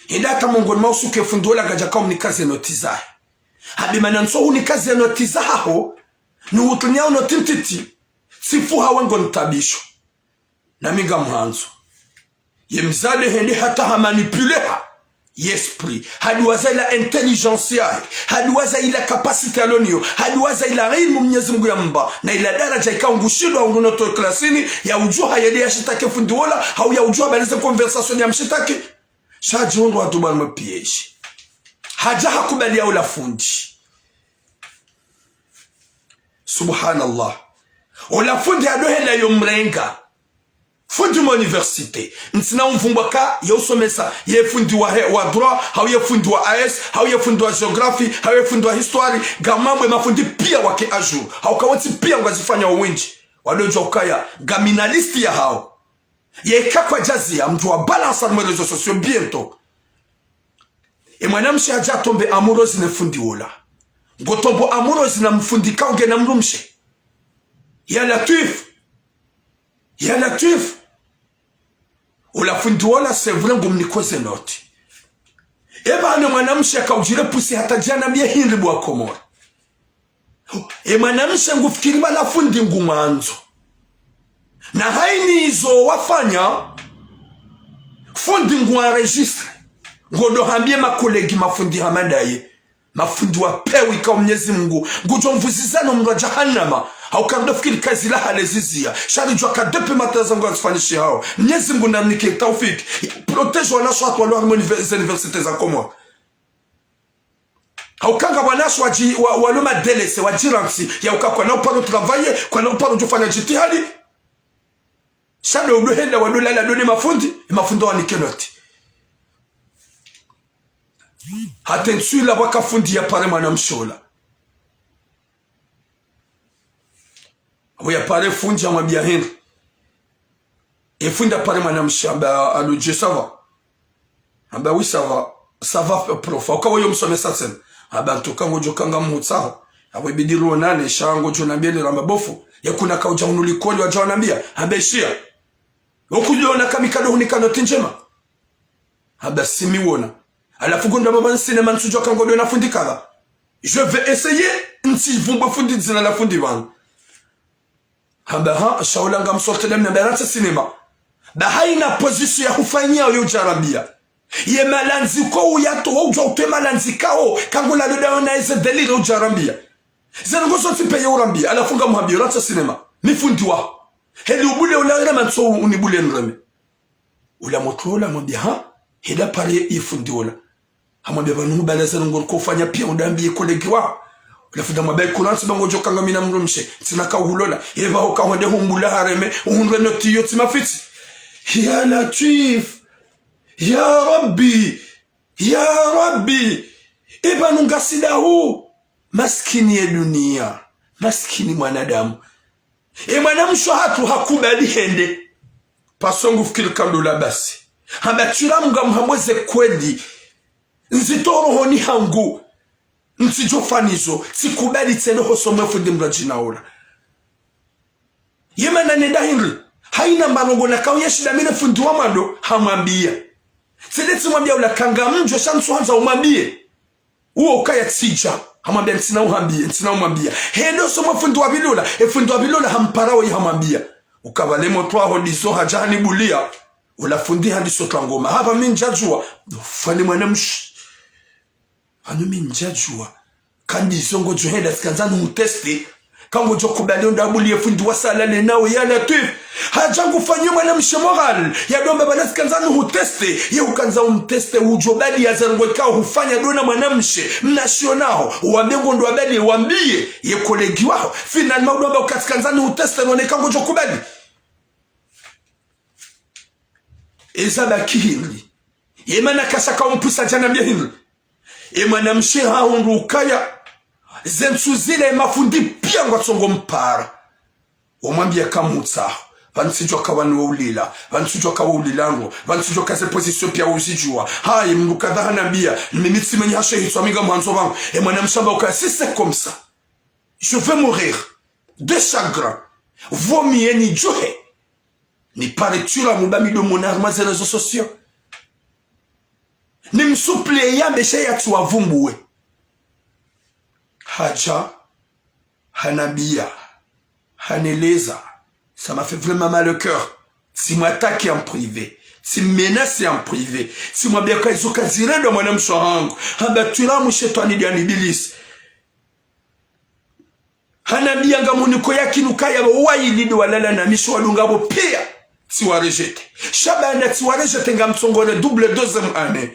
Hende hata mongoni mwa usiku ye fundi wola ngadja kaunika ze note zahe. Hambe mana ntso hunika ze note zahaho, ni hutunia o note ntiti, tsifu hawe ngo nitabisho. Nami ngamhandzo. Ye mdzadze hende hata hamanipuleha. Ye esprit. Hadiwaza ila intelligence yahe. Hadiwaza ila capacité yalo nayo. Hadiwaza ila ilmu Mnyezi Mungu yamba. Na ila daraja ikao ngushindwa undru note klasini. Ya udjuha yende yashitaki fundi wola. Hau ya udjuha balize conversation ya mshitaki. Sha djihundru hatuba mwe piège. Hadja hakubali ya ula fundi. Subhanallah. Ola fundi hadohela yo mrenga. Fundi mo université. Ntsina umvumbwa ka ye usomesa, ye fundi wa he, wa droit, hau ye fundi wa A S, hau ye fundi wa géographie, hau ye fundi wa histoire, ngamambo ye mafundi pia wake à jour. Hauka wontsi pia ngwazifanya owendji. Wadodjwa ukaya, ngami na liste yahao. Yeka kwadjazia, mdru wa balance harumwa réseaux sociaux bientôt. E mwanamshe hadja atombe amoureuse ne fundi wola. Ngotombo amoureuse na mfundi ka ungena mdrumshe. Ya Latwif. Ya Latwif. Ola fundi wola, c'est vrai, ngumniko ze notes. Eba hane mwanamshe yakaudjire pusi hata djana mie hindri bo Wakomori. E mwanamshe ngufikiri bala fundi ngumwandzo. Na haini izo wafanya, fundi nguenregistré. Ngodo hambie makolegi mafundi hama ndaye. Mafundi wa pewi ka Mnyezi Mungu. Ngudjo mvuzizano mdro wa jahannama. Hauka ndo fikiri kazi la hale ziziya. Sha ridjuwa ka depuis matin zangu azifanyishihao. Mnyezi Mungu namnike taufiki. Protège wanashe watru walo harimwa unive-, ze université za Komori. Hauka nga wanashe wadji-, wa-, walo madélaissés, wadjirantsi, ya uka kwana uparo travailler, kwana uparo djofanya djitihadi. Sha ndo udo henda wado lala ndo ne mafundi, e mafundi wanike notes. Hata ntsu ila waka fundi ya pare mwanamshe ola. Apvo ya pare fundi hamwambia hindri. E fundi ya pare mwanamshe hamba, allô, Dieu, ça va ? Hamba, oui, ça va. Ça va, prof. Hauka wewe msomesa tsena. Hamba, en tout cas, ngodjo ka ngamhutsaho. Apvo ibidi rionane, sha ngodjo nambia lera hamba bofu. Ye kuna kaudja hunu likoli wadja wanambia. Hamba, ishiya. Okudjona ka mi kado hunika notes ndjema. Hamba, si mi wona. Halafu ngunda baba nsinema ntsudjuwa ka ngodo na fundi kadha. Je vais essayer, ntsi vumbo fundi dzina la fundi pvanu. Hamba, ha, sha ola ngamsortele mna, hamba, rantsi sinema. Ba haina position ya hufanyia yo udjarambia. Ye malandzi ko uyato, wa udjuwa utwe malandzi kao, ka ngula loda ona eze délire udjarambia. Zero ngoso tsi peye urambia, halafu ngamhambio, rantsi sinema. Mi fundi waho. Heli ubule ola rema ntso unibule nreme. Ola motro ola hamwambia, ha? Heda pare ye fundi ola. Hamwambia, pvanu bala zero ngoriko ufanya pia undambiye kolegi waho. Ola fundi hamwambia, kurantsi ba ngodjo ka nga mi na mdrumshe. Ntsina ka uhulola. Eba hoka hwende humbula hareme. Uhundre notes iyo tsi mafitsi. Ya Latwif. Ya Rabbi. Ya Rabbi. Eba nunga sida hu. Maskini ye dunia. Maskini mwanadamu. E mwanamshe hatru hakubali hende. Parce que ngufikiri ka ndo la basi. Hamba, Twilamu, ngamhambwe ze kweli. Nzito rohoni hangu. Ntsidjo fanya izo. Tsikubali tsena ho somwe fundi mdru djina ola. Ye mana nenda hindri. Haina marongo na kauye shida mi ne fundi wa mwando, hamwambia. Tsende tsimwambia ola ka ngamdjo sha ntsu handza umwambie. Uwo ukaya tsidja, hamwambia ntsina uhambie, ntsina umwambia. Hende ho somwe fundi wa pvili ola, e fundi wa pvili ola hampara woyi hamwambia. Uka pvale motro waho ndizo hadja hanibulia, ola fundi handiso twa ngoma. Hapva mi ndjadjuwa, fani mwanamshe. Pvanu mi ndjadjuwa. Ka ndizo ngodjo henda tsikandza nuhuteste. Ka ngodjo kubali onda abuliye fundi wa salale nawe ya Latwif. Hadja ngufanyo mwanamshe moral. Ya ndo amba pvanu tsikandza nuhuteste. Ye ukandza umteste udjo bali ya zero ngo ikao hufanya ndo na mwanamshe. Mnashio naho. Wambe ngondo abali wambie. Ye kolegi waho. Finalement ndo amba uka tsikandza nuhuteste none ka ngodjo kubali. Eza baki hindri. Ye mana kashaka umpvisa djana mie hindri. E mwanamshe hahundru ukaya. Ze ntsu zile mafundi pia ngwatsongo mpara. Wamwambia kamutsaho. Pvanu tsidjuwa ka pvanu wo ulila. Pvanu tsidjuwa ka wo ulila ngo. Pvanu tsidjuwa ka ze position pia uzidjuwa. Hayi, mdru kadha hanambia. Mimi tsimenyi hashe hitswa mi ngamwandzo pvangu. E mwanamshe hamba ukaya, si c'est comme ça. Je vais mourir de chagrin. Vaut mieux nidjuhe. Nipare Twilamu ba mi ndo mwona harimwa ze réseaux sociaux. Nimsuplie yambe sha yatsi wavumbuwe. Hadja, hanambia, haneleza. Ça m'a fait vraiment mal au cœur. Tsimwattaquer en privé. Tsimenacer en privé. Tsimwambia ka izo kazirendwa mwanamshe hangu. Hamba Twilamu shetwani dia ni ibilisi. Hanambia ngamhuniko yakini ukaya pvo wayili ndo walala nami sho wadunga pvo pia. Tsiwarejeté. Sha baanda tsiwarejeté ngamtsongole double deuxième année.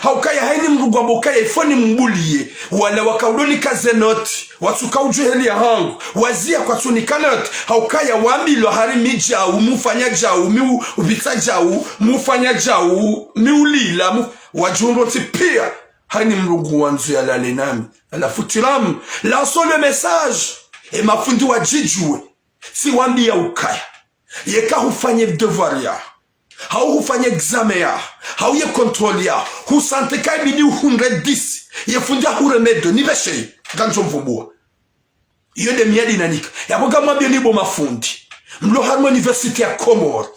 Haukaya haini mdru ngwambo ukaya ifoni mbuliye. Wala wakaudonika ze notes. Watsuka udjuheli ya hangu. Wazia kwatsunika notes. Haukaya wambilwa hari mi djau, mufanya djau, mi u-, upvitsa djau, mufanya djau, mi ulila, mu-, wadjundro ntsi pia. Haini mdru ngwandzo yalale nami. Halafu Twilamu, lançons le message. E mafundi wadjidjuwe. Tsiwambia ukaya. Yeka hufanye devoir ya. Hau hufanya examen ya, hau ye contrôle ya, husanté ka ibidi uhundre dix, ye fundi ahuremede, nipveshe, ngamdjo mvumbua. Iyo nde miadi nanika. Yapvo ngamwambieni bo mafundi mlo harumwa université ya Komori,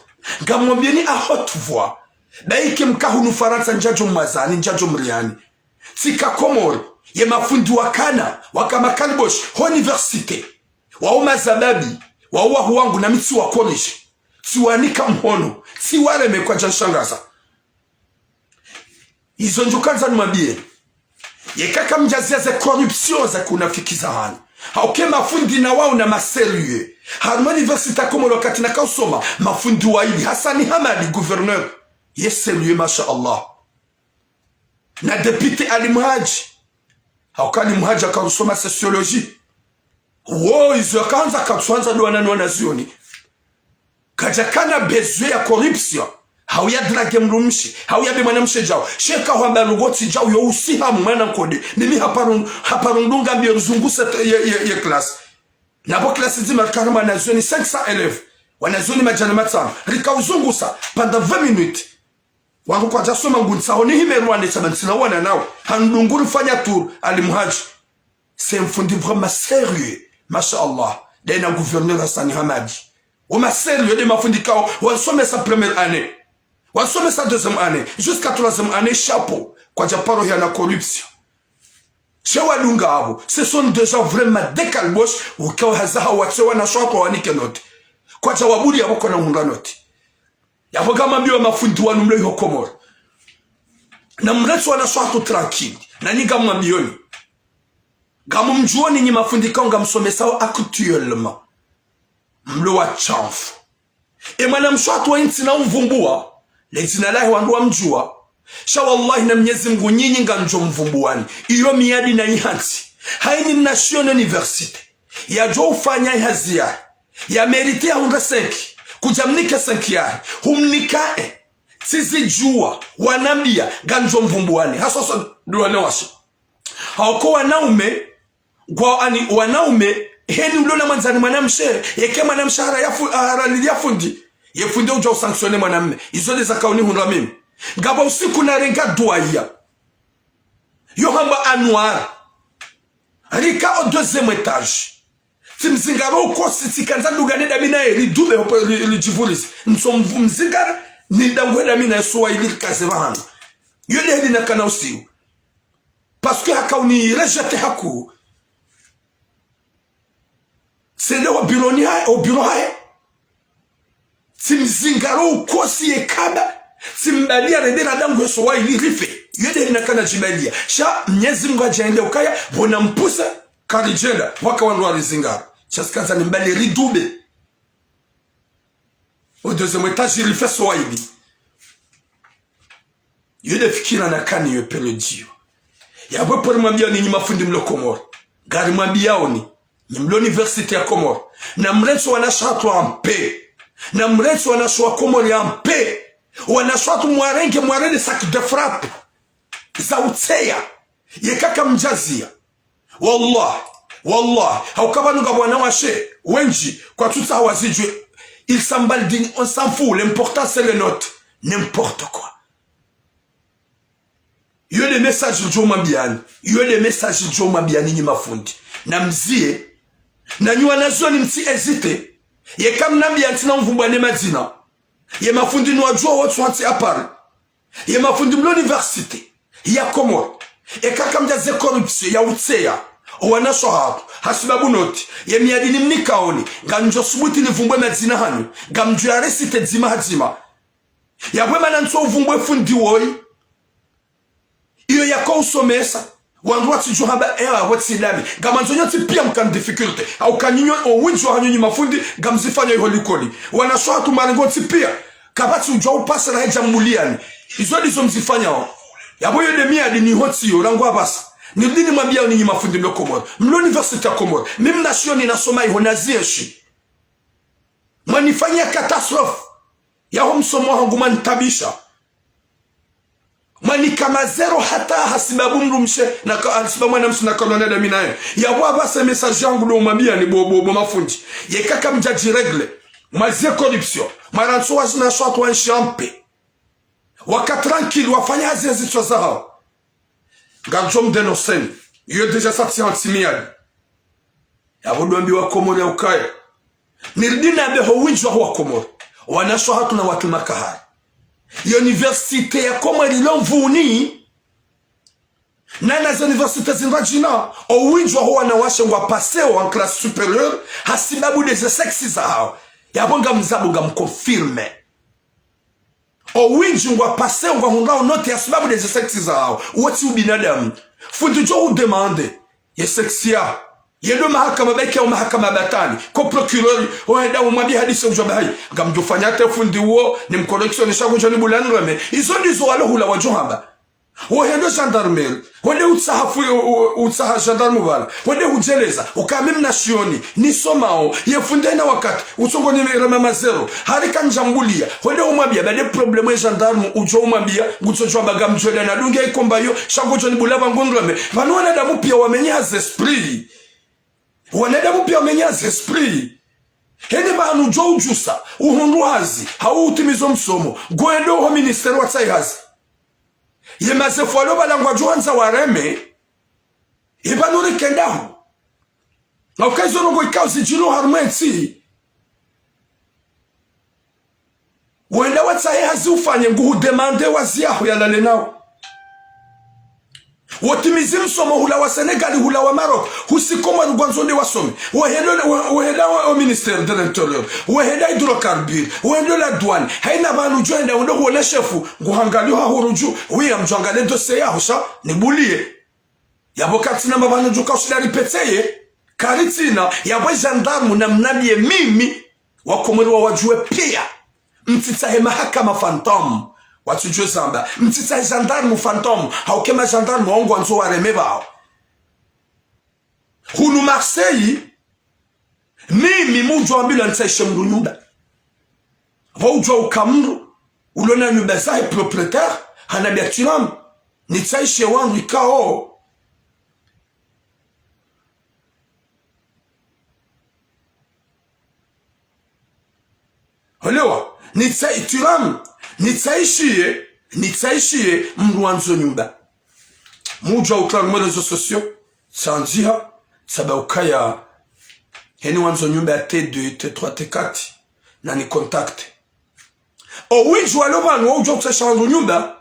ngamwambieni à haute voix, baike mka hunu Farantsa ndjadjo mwazani, ndjadjo mriani. Tsika Komori, ye mafundi wakana, waka makaliboshi, ho université. Wao mazababi, wao wahu wangu na mi tsiwakonishe. Tsiwanika mhono, tsiwareme kwadjanshangaza. Izo ndjo kandza nimwambieni. Yeka kamdjazia ze corruption za kunafiki za hanyu, hauka ye mafundi na wao na ma sérieux. Harumwa université ya Komori wakati naka usoma, mafundi waili, Hassani Hamadi, gouverneur, ye sérieux, masha Allah. Na député Ali Mhadji. Hauka Ali Mhadji haka usoma sociologie. Wo, izo yakandza, katsuandza ndo wana, ni wanazioni. Kadjakana besoin ya corruption. Hau ya draguer mdrumshe, hau ya be mwanamshe djau. Sha eka hwamba lugha tsi djau, yo usiha mwana nkode. Mimi haparo, haparo ndunga mbio nizunguse ye, ye, ye classe. Na bo classe ndzima rika na wanazioni cinq cents élèves. Wanazioni madjana matsanu. Rika uzungusa pendant vingt minutes. Wangu kwadjasoma ngunitsaho nihime Rwanda, tsamba ntsina wana nao. Handungu rifanya tour, Ali Mhadji. C'est un fundi vraiment sérieux. Masha Allah. Daye na gouverneur Hassani Hamadi. Wo ma sérieux nde mafundi kao, wansomesa première année. Wansomesa deuxième année. Jusqu'à troisième année, chapeau. Kwadjaparo hiya na corruption. Sha wadunga apvo, ce sont des gens vraiment des caliboches, ukao haza hawatse wanashe wahatru wanike note. Kwadja wabuliya apvo kwana hundra note. Yapvo ngamwambiwo mafundi wanu mlo iho Komori, namretse wanashe wahatru tranquille. Na nyi ngamwambiwoni. Ngamumdjuwoni nyi mafundi kao ngamsomesao actuellement. Mlo washamfu. E mwanamshe wahatru wa ntsina umvumbuwa, le dzina lahe wandru wamdjuwa. Sha wallahi na Mnyezi Mngu nyinyi ngamdjo mvumbuwani. Iyo miadi na nyihantsi. Hayini mnashiyo université yadjo ufanya ihazi yahe, ya mérité ya hundre cinq, kudja mnike cinq yahe, humnika e. Tsizidjuwa, wanambiya, ngamdjo mvumbuwani. Haswaswa ndo wanawashe. Hauka wanaume, ngwa ani wanaume, heni ulo na mwandzani mwanamshe, yeka mwanamshe hara ya fu-, hara lili ya fundi, ye fundi udja usanctionner mwanamme. Izo nde zaka unihundra mimi. Ngapvo usiku narenga duwaya. Yo hamba Anwar. Rika au deuxième étage. Tsimzingaro ukosi tsikandza ndungane dami naye, ridube hopo ri-, ridjivulize. Ntso mvu-, mzingara, nidanguhe dami naye suwa ili rikaze pvahanu. Yo nde heli nakana usiku. Parce que haka uni rejeter haku. Tsende ho bureau ni hahe, ho bureau hahe. Tsimzingaro ukosi ye kaba. Tsimbaliya rende radanguhe suwa ili rife. Yo nde heli nakana djibaliya. Sha Mnyezi Mngu hadja hende ukaya, pvo nampuse, karidjenda, waka wandru warizingara. Sha tsikandza nimbali ridube. Au deuxième étage, rife suwa ili. Yo nde fikira nakana yo période iyo. Yapvo pvo rimwambiyao ni nyi mafundi mlo Komori. Ngarimwambiyao ni, nyi mlo université ya Komori. Namretse wanashe wahatru en paix. Namretse wanashe wa Komori en paix. Wanashe wahatru mwarenge, mwarenge sac de frappe. Za utseya. Yeka kamdjaziya. Wallah, wallah, hauka pvanu ngapvo wanawashe wendji, kwatsutsaha wazidjuwe, ils s'emballent, on s'en fout, l'important c'est les notes. N'importe quoi. Yo nde message ndjo mwambiyani, yo nde message ndjo mwambiyani nyi mafundi. Namziye, na nyi wanazioni mtsi hésiter, yeka mnambiya ntsina umvumbuwa ne madzina. Ye mafundi nwadjuwa wotsi wantsi apare. Ye mafundi mlo université ya Komori, eka kamdjaze corruption ya utseya owanashe wahatru, hasibabu note, ye miadi nimnikaoni, ngamdjo subuti nivumbuwe madzina hanyu, ngamdjo ya réciter dzima ha dzima. Yapvo mana ntso uvumbuwe fundi woyi, iyo yako usomesa. Wandru watsidjuwa hamba, ewa, apvo tsi dami. Ngamandzo nyontsi piya mkana difficulté. Hauka nyinyi, owindji wahanyu nyi mafundi, ngamzifanyo iho likoli. Wanashe wahatru mwarengo ntsi piya. Kapvatsi udjuwa upasa raha hedja mbuliyani. Izo ndizo mzifanyao. Yapvo yo nde miadi niho tsiyo, rangu apvasa. Nirudi nimwambiyao ni nyi mafundi mlo Komori. Mlo université ya Komori. Mi mnashiyo ni nasoma iho naziyeshi. Mwanifanya catastrophe. Yaho msomo wahangu mwanitabisha. Mwanika ma zéro hata hasibabu mdrumshe, na ka-, hasibabu mwanamshe nakalwa na dami naye. Yapvo apvasa message yangu ndo umwambiyani bo, bo, bo mafundi. Yeka kamdjadji régler. Mwazie corruption. Mwarantsi wanashe wahatru waenshi en paix. Waka tranquille, wafanya hazi ya zitswa zahao. Ngaridjo mdénonceni. Iyo déjà ça tient anti-miadi. Yapvo ndo wambiwa Komori ya ukaya. Nirudi nambe ho windji waho wa Komori. Wanashe wahatru na watu makahari. Université ya Komori ilo Mvuni. Na na ze université zindji djina. O windji waho wanawashe ngwa passé en classe supérieure. Hasibabu de ze sexe zahao. Yapvo ngamzambo ngamconfirmé. O windji ngwa passé ngwa hundrao note ya sibabu de ze sexe zahao. Wo tsi ubinadamu. Fundi djo udemandé ye sexe ya. Ye ndo mahakama baike o mahakama batwali. Ko procureur, wahenda umwambia hadisi udjo bahi. Ngamdjo fanya te fundi uwo, nimcorrectionné sha ngudjo nibula nireme. Izo ndizo walo hula wadjo hamba. Wahenda gendarmerie, wende utsaha fu-, u-, u-, utsaha gendarme pvala, wende hudjeleza, uka mimi mnashioni, nisomao, ye fundi hayina wakati, utsongo ni rema mazéro, hari kandjambulia, wende umwambia, ba de problème ye gendarme, udjo umwambia, ngutso djwamba ngamdjwenda nadunge ikomba yo, sha ngudjo nibula pvangu nireme, pvanu wanadamu pia wamenye hazi esprit. Wanadamu pia wamenye hazi esprit. Hende pvanu djo udjusa, uhundru hazi, hau utimizo msomo, ngwendo ho ministère watsahe hazi. Ye mazefu walo pvala ngwadjo handza wareme. Ipvanu rikendao. Ngauka izo ndrongoo ikao zidjiri harumwa entsi. Wenda watsahe hazi ufanye nguhudemandé wazi yaho yalale nao. Wotimizi msomo hula wa Sénégal, hula wa Maroc, husi Komori ngwandzo nde wasome. Wahenda, wa-, wahenda wa, wa ministère de l'Intérieur, wahenda hydrocarbures, wahenda la douane. Hayina pvanu djo henda wendo huona shefu, nguhangalio hahurudju, wiya mdjo angalie dossier yaho sha, nibulie. Yapvo karitsina mapvanu djo kaushida ripetseye. Karitsina, yapvo gendarme namnambie mimi, wa Komori wawadjuwe pia. Mtsitsahe mahakama fantôme. Watsudjuwe zamba. Mtsitsahe gendarme fantôme. Hauka ema gendarme wao ngwandzo wareme pvao. Hunu Marseille, mimi mudjuwa ambilwa nitsahishe mndru nyumba. Pvo udjuwa uka mndru, ulo na nyumba zahe propriétaire, hanambia tiramu. Nitsahishe wandru ikao. Olewa, nitsa-, tiramu, nitsahishiye, nitsahishiye mndru wandzo nyumba. Mudjuwa uka harumwa réseaux sociaux, tsandziha, tsamba ukaya, heni wandzo nyumba ya T deux, T trois, T quatre, nani contacté. O windji walo pvanu, waudjuwa utsahisha wandru nyumba,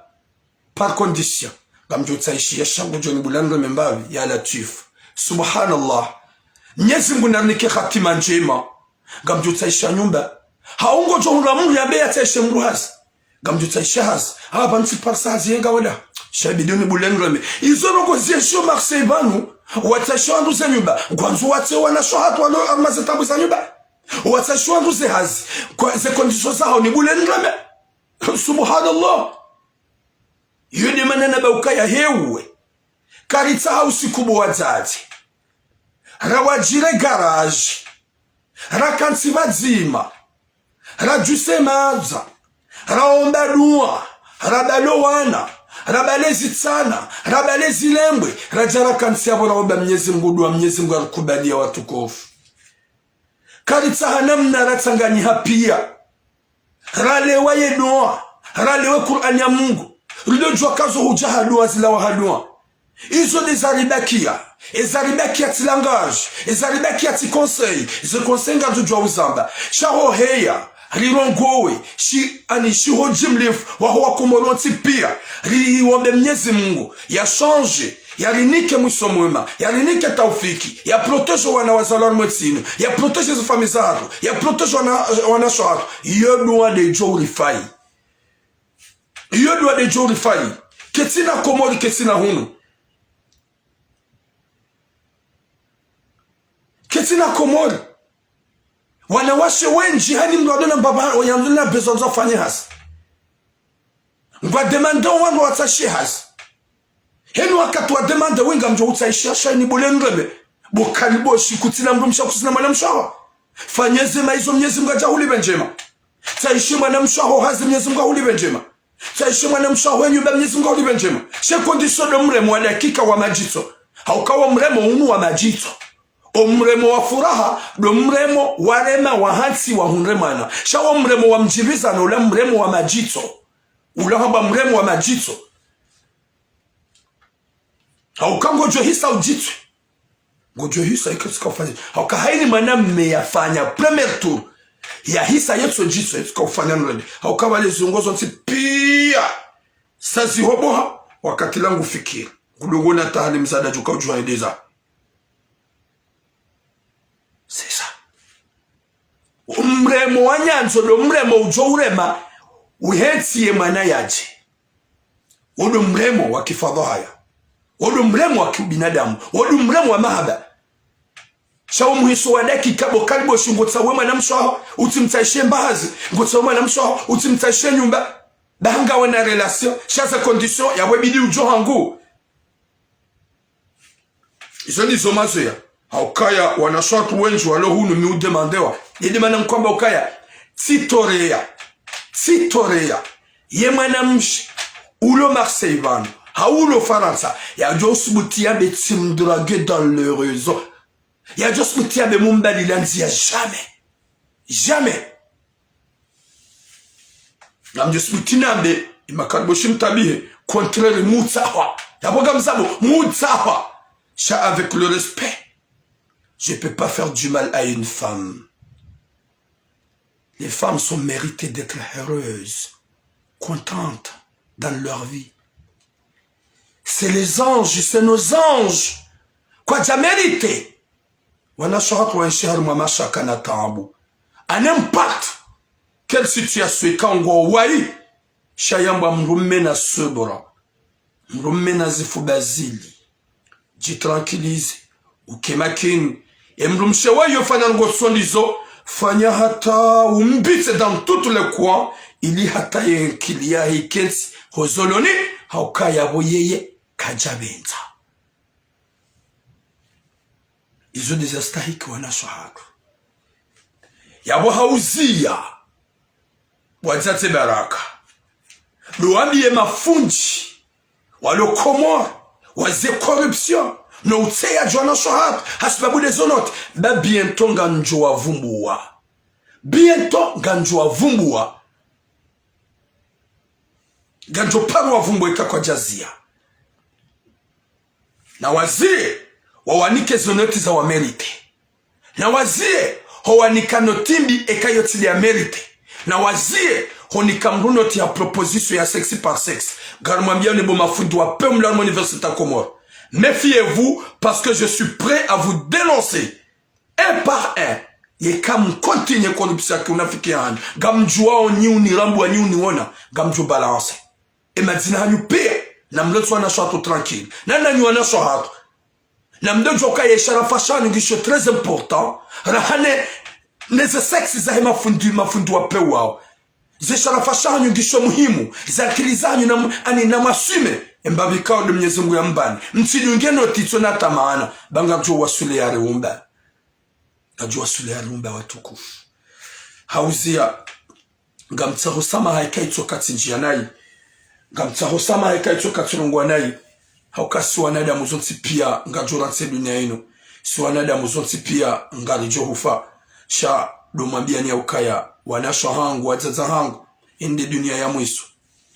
par condition. Ngamdjo utsahishiya sha ngudjo nibula nireme mbapvi, ya Latwif. Subhanallah. Mnyezi Mngu narinike hatima ndjema. Ngamdjo utsahisha nyumba. Hau ngodjo hundra mndru yambe yatsahishe mndru hazi. Ngamdjo utsahisha hazi. Apva ntsi parisa hazi yenga wenda. Sha ibidi nibule nireme. Izo ndrongoo zienshio Marseille pvanu. Watsahisha wandru ze nyumba. Ngwandzo watse wanashe wahatru walo harumwa ze tabu za nyumba. Watsahisha wandru ze hazi. Kwa ze conditions zahao nibule nireme. Subhanallah. Iyo nde mana namba ukaya hewe. Karitsaha usiku bo wadzadze. Rawadjire garage. Rakantsi pvadzima. Radjuse madza. Raomba dua. Rabale wana. Rabale zitsana. Rabale zilembwe. Radja rakantsi yapvo raomba Mnyezi Mngu dua, Mnyezi Mngu arikubalia watukufu. Karitsaha namna ratsanganyiha pia. Ralewa ye dua, ralewe Kur'ani ya Mungu. Rudo djuwa kazo hudja ha dua zilawa ha dua. Izo nde zaribakia. Ezaribakia tsi langage. Ezaribakia tsi conseil. Ze conseil ngazo djuwa uzamba. Sha ho heya, rirongowe, shi, ani shi ho djimlifu, waho wa Komori wontsi pia. Riombe Mnyezi Mngu, ya change. Yarinike mwiso mwema, yarinike taufiki, ya protège wana wazalwa harumwa entsi inu, ya protège ze famille zahatru, ya protège wana, wanashe wahatru. Iyo dua nde idjo urifayi. Iyo dua nde idjo urifayi. Ketsina Komori, ketsina hunu. Ketsina Komori. Wanawashe wendji, hani mndru ado na mbaba, wanyandu na besoin za ufanye hazi. Ngwa demandé wandru watsahishe hazi. Heni wakati wa demandé winga mdjo utsahisha sha ini bule ndreme. Bo kali bo shi kutsina mdrumshe kutsina mwanamshe waho. Fanye ze maizo Mnyezi Mngu adja hulipve ndjema. Tsahishe mwanamshe waho hazi Mnyezi Mngu ahulipve ndjema. Tsahishe mwanamshe waho nyumba Mnyezi Mngu ahulipve ndjema. She condition ndo mremo wa dakika wa madjitso. Hauka wo mremo unu wa madjitso. Omremo wa furaha, ndo mremo warema wahantsi wahundre mwana. Sha wo mremo wa mdjibizano, ula mremo wa madjitso. Ula hamba mremo wa madjitso. Hauka ngodjo hisa udjitswe. Ngodjo hisa ike tsika ufanya. Hauka hayini mwanamme yafanya premier tour. Yahisa yetso djitswe, yetsika ufanya nurende. Hauka pvale zungo zontsi piya. Sa zihoboha, wakati langu fikiri. Kudungo na tahani mzada djuka udjuwa edeza. C'est ça. Omremo wa nyandzo ndo mremo udjo urema, uhentsi ye mwana yadje. Wo ndo mremo wa kifadhwahaya. Wo ndo mremo wa kiubinadamu. Wo ndo mremo wa mahaba. Sha wo muhiso wa dakika bo kalibo shi ngotsaho we mwanamshe waho, utsi mtsahishe mbahazi, ngotsaho we mwanamshe waho, utsi mtsahishe nyumba. Ba ngawe na relation, sha ze condition ya we bidi udjo hangu. Izo ndizo mazoweya. Haukaya wanashe watru wendji walo hunu mi udemandewa. Nidemanda nkwamba ukaya, tsitoreya. Tsitoreya. Ye mwanamshe, ulo Marseille pvanu, hau ulo Farantsa, yadjo usubuti yambe tsimdrague dans le réseau. Yadjo usubuti yambe mumbalila ndziya jamais. Jamais. Ngamdjo subuti nambe, imakalibo shi mtabihe, contraire mutsahwa. Yapvo ngamzabo, mutsahwa. Sha avec le respect, je peux pas faire du mal à une femme. Les femmes sont méritées d'être heureuses, contentes dans leur vie. C'est les anges, c'est nos anges. Kwadja mérité. Wanashe hatru waenshi harimwa mashaka na taabu. À n'importe quelle situation ikao ngwao wayi, sha yambwa mdrume na subra. Mdrume na zifuba zili. Djitranquilise, uke makini. E mdrumshe wayo fanya ngoso ndizo, fanya hata umbitse dans tous les coins, ili hata ye nkili yahe ikentsi hozoloni, haukaya pvo yeye kadjapvendza. Izo ndeza stahiki wanashe hatru. Yapvo hauziya, wadzadze baraka. Ndo wambiye mafundi walo Komori, waze corruption, no utseya djo wanashe hatru, hasibabu ndezo notes, ba bientôt ngandjo wavumbuwa. Bientôt ngandjo wavumbuwa. Ngandjo paro wavumbuwa ika kwadjaziya. Na waziye, wawanike zo notes za wa mérité. Na waziye, howanika note mbi eka yo tsi nde ya mérité. Na waziye, honika mdru note ya proposition ya sexe par sexe. Ngarimwambiyani bo mafundi wa peu mlalo mwa université ya Comores. Méfiez-vous, parce que je suis prêt à vous dénoncer. Un par un. Yeka mcontinuer corruption ya kiunafiki yahanyu, ngamdjuwao nyi unirambuwa nyi uniwona, ngamdjo balancer. E madzina yahanyu piya, namletse wanashe hatru tranquille. Na nanyi wanashe hatru. Namdodjuwa ukaya ye sharafa shahanyu ngisho très important, rahana ne ze sexe zahe mafundi, mafundi wa peu wao. Ze sharafa shahanyu ngisho muhimu, ze akili zahanyu na, ani namwaswime, embapvi ikao ndo Mnyezi Mungu yambani. Mtsidunge note itso na tamaana, ba ngamdjo waswili yariumba. Ngamdjo waswili yariumba watukufu. Hauziya, ngamtsaho swamaha eka itso katsindjiya nayi. Ngamtsaho swamaha eka itso katsirongowa nayi. Hauka si wanadamu zontsi piya ngadjo rantsi duniya inu. Si wanadamu zontsi piya ngaridjo hufa. Sha ndo mwambiyani ya ukaya, wanashe hangu, wadzadze hangu. Inde duniya ya mwiso.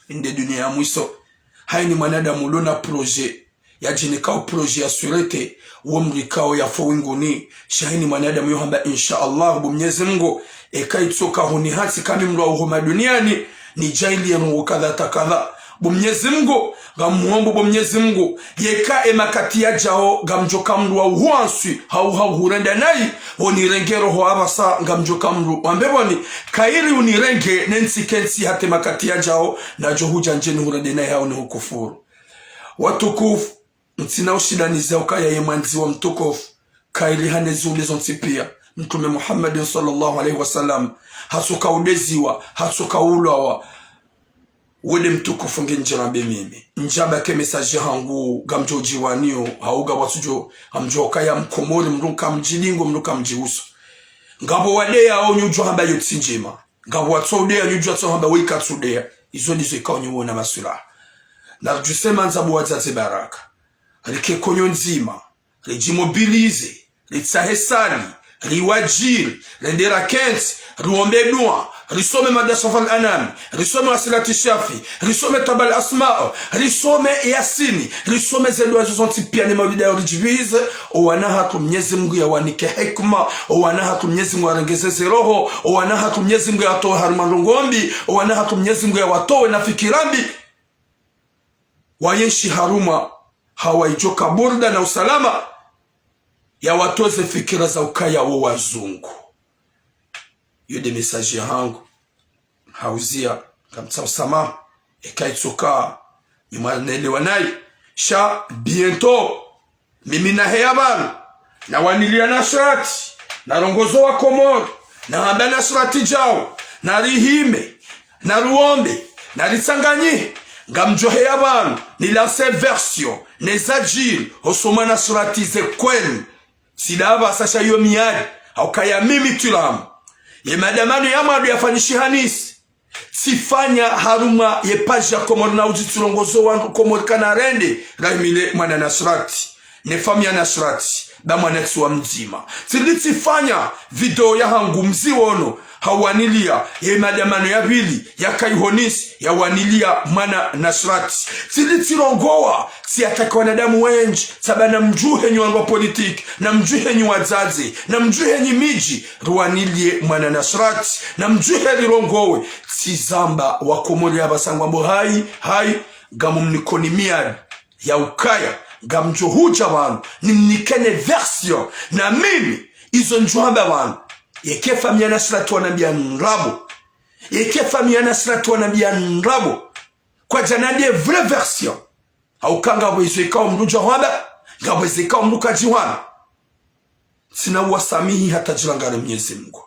Inde duniya ya mwiso. Hayini mwanadamu ulo na projet yadjinikao projet ya sûreté, wo mdru ikao yafo winguni, sha hayini mwanadamu yo hamba, insha Allah, bo Mnyezi Mungu, eka itsoka hunihatsi kami mdru wa uhoma duniyani, nidjaanliye ndrongoo kadha ta kadha. Bo Mnyezi Mungu, ngamhombo bo Mnyezi Mungu, yeka e makati yadjao, ngamdjoka mdru wa uhuanswi, hau hau hurenda nayi, honirenge roho apvasa, ngamdjoka mdru wa mbepvoni, kayiri unirenge, nentsi kentsi hata e makati yadjao, nadjo hudja ndjeni hurende nayi hau nihukufuru. Watukufu, ntsina ushindanizi ukaya ye mwandzi wa mtukufu, kayiri hane ziumbe zontsi piya, Mtrume Muhammadin swallallahu alayhi wa sallam, hatsuka udeziwa, hatsuka ulwawa, wende mtukufu nge ndjirambe mimi. Ndjabake message hangu, ngamdjo djiwaniyo, hauka watsudjo, ngamdjo kaya Mkomori, mdru kamdjidingo, mdru kamdjiuso. Ngapvo wadeyao nyi udjo hamba yo tsi ndjema. Ngapvo watso udeya, nyi udjo watso hamba we ikatsu udeya. Izo ndizo ikao nyi wona maswila. Naridjuse mandza bo wadzadze baraka. Rike konyo ndzima. Ridjimobilize. ritsahe salle, riwadjiri, rende rakentsi, riombe dua, risome Mada Swafa al Anam, risome Wasilati Shafi, risome Twaba al Asma, risome Yasini, risome ze dua zo zontsi pia ne maulida yo ridjivize, o wana hatru Mnyezi Mungu yawanike hikma, o wana hatru Mnyezi Mungu yarengeze ze roho, o wana hatru Mnyezi Mungu yawatowe harumwa ndrongoo mbi, o wana hatru Mnyezi Mungu yawatowe na fikira mbi. Wayenshi harumwa hawa idjoka burda na usalama, yawatoze fikira za ukaya wo wazungu. Yo nde message yahangu. Hauzia, ngamtsaho usamaha, eka itsoka, nyuma nelewa nayi. Sha, bientôt, mimi naheya pvanu, nawanilia Nashrati, narongozo wa Komori, nahamba Nashrati djao, narihime, naruombe, naritsanganyihe, ngamdjoheya pvanu, nilance version, ne zadjiri, hosoni mwa Nashrati ze kweli. Tsidapvasa sha yo miadi, haukaya mimi Twilamu. Ye madamano ya mwando yafanyishiha Nice. Tsifanya harumwa ye page ya Komori na udji tsirongozo wandru Komori kana rende, rahimile mwana Nashrati. Ne famiyi ya Nashrati, ba mwana tsi wa mdzima. Tsili tsifanya video yahangu mziono, hawanilia, ye madamano ya pvili, yaka iho Nice, yawanilia mwana Nashrati. Tsili tsirongowa, tsiatake wanadamu wendji, tsamba namdjuhe nyi wandru wa politique, namdjuhe nyi wadzadze, namdjuhe nyi midji, riwanilie mwana Nashrati, namdjuhe rirongowe, tsizamba wa Komori apvasa ngwambo hayi, hayi, ngamumnikoni miadi, ya ukaya, ngamdjo hudja pvanu, nimnikeni version, na mimi, izo ndjohamba pvanu, yeka famiyi ya Nashrati wanambia ndrabo, yeka famiyi ya Nashrati wanambia ndrabo, kwadja nambie vraie version. Hauka ngapvo izo ikao mndru djahwamba, ngapvo izo ikao mndru kadjihwamba. Tsina uwasamihi hata djilangare Mnyezi Mungu.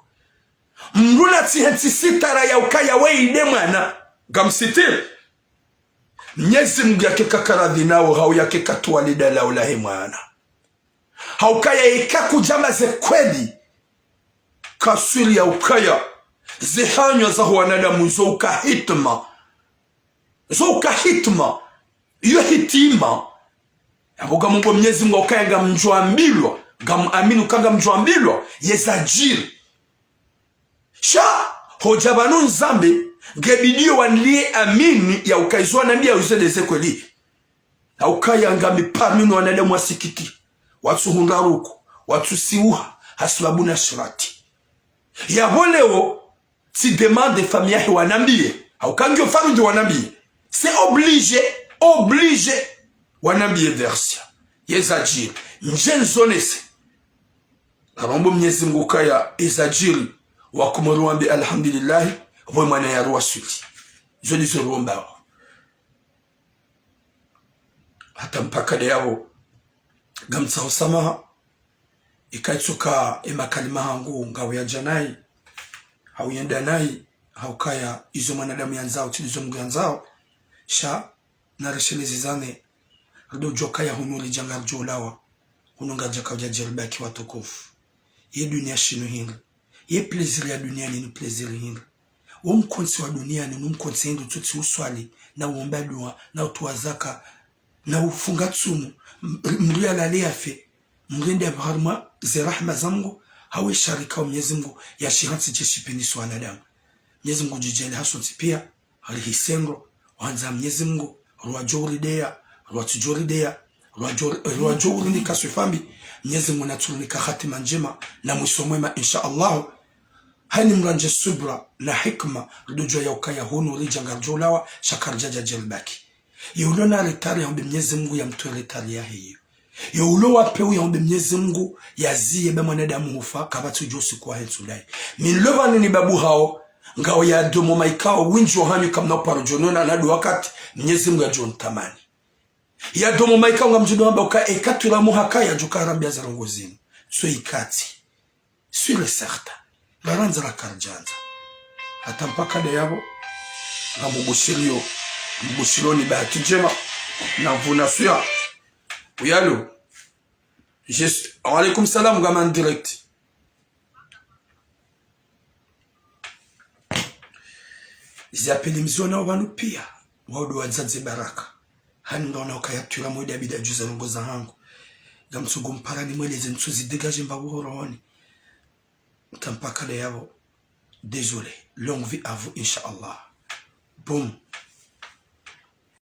Mndru natsihe ntsi sitara ya ukaya we inde mwana, ngamsitiri. Mnyezi Mungu yake kakaradhi nawo, hau yake katwali dalao lahe mwana. Haukaya ika kudjamba ze kweli, kaswiri ya ukaya, zihanywa zaho wanadamu zo uka hitma. Zo uka hitma. Iyo hitima. Yapvo ngamumbo Mnyezi Mungu ukaya ngamdjoambilwa, ngamuamini uka ngamdjoambilwa, ye zadjiri. Sha, hodja pvanu nizambe, ngebidi yo wanilie amini ya ukaya izo wanambia izo nde ze kweli. Haukaya ngami parmi no wanadamu wasikiti, watsuhundra ruku, watsusiuha, hasibabu Nashrati. Yapvo leo, tsi demande famiyi yahe wanambie. Hauka ngiyo faradhwi wanambie. C'est obligé, obligé. Wanambie version. Ye zadjiri. Ndje nizonese. Narombo Mnyezi Mungu ukaya ye zadjiri. Wa Komori wambe alhamdulillahi. Pvo mwana yaruwaswili. Zo ndizo rombao. Hata mpaka de yapvo, ngamtsaho usamaha, ika itsoka ye makalima hangu, ngawuyadja nayi, hawuyenda nayi, haukaya izo mwanadamu yandzao, tsi ndizo Mungu yandzao, sha, naresheleze zane, rido djuwa ukaya hunu ridja ngaridjo ulawa, hunu ngaridja kaudja djeribaki watukufu. Ye duniya shinu hindri. Ye plaisir ya duniani ni plaisir hindri. Wo mkontsi wa duniani ni mkontsi hindri, tsotsi uswali, na uomba dua, na utowa zaka, na ufunga tsumu, m-, mndru yalale yafe, mndru yende yapvo harumwa ze rahma za Mungu, hawe sharika wa Mnyezi Mungu, yashihantsi dje shipvini swa wanadamu. Mnyezi Mungu djidjeli hasontsi pia, rihise ndro, wandza Mnyezi Mungu, rwadjo urideya, rwatsudjo urideya, rwadjo, rwadjo urinika swifa mbi, Mnyezi Mungu natsurinika hatima ndjema, na mwiso mwema, insha Allah. Hayini mrandje subra na hikma, rido djuwa ya ukaya hunu ridja ngaridjo ulawa, sha karidjadja djeribaki. Ye ulo na retard yaombe Mnyezi Mungu yamtowe retard yahe iyo. Ye ulo wa peu yaombe Mnyezi Mungu yaziye ba mwanadamu hufa, kapvatsi udjo usiku wahe ntsu ndayi. Mi nilo pvanu ni babu hawo, ngawo ya domo maikao, windji wahanyu kamna uparo djonona na do wakati, Mnyezi Mungu yadjo ntamani. Ya domo maikao ngamdjo hamba uka eka Twilamu hakaya djo karambia ze ndrongoo zinu. So ikati. Sûr et certain. Ngarandzo la karidjandza. Hata mpaka de yapvo, ngamubushiriyo, mbushiriyo ni bahati ndjema, na mvuna suya. Oui, allô. Juste, wa alaykum salam, ngam en direct. Ze appel mzionao pvanu pia, wao ndo wadzadze baraka. Hani ndo wana ukaya Twilamu ida bida djuza ndrongoo zahangu. Ngamtsugo mpara nimweleze ntsu zidégagé mbapvo horohoni. Nkampaka leo yapvo. Désolé. Longue vie à vous, Inch'Allah. Boum.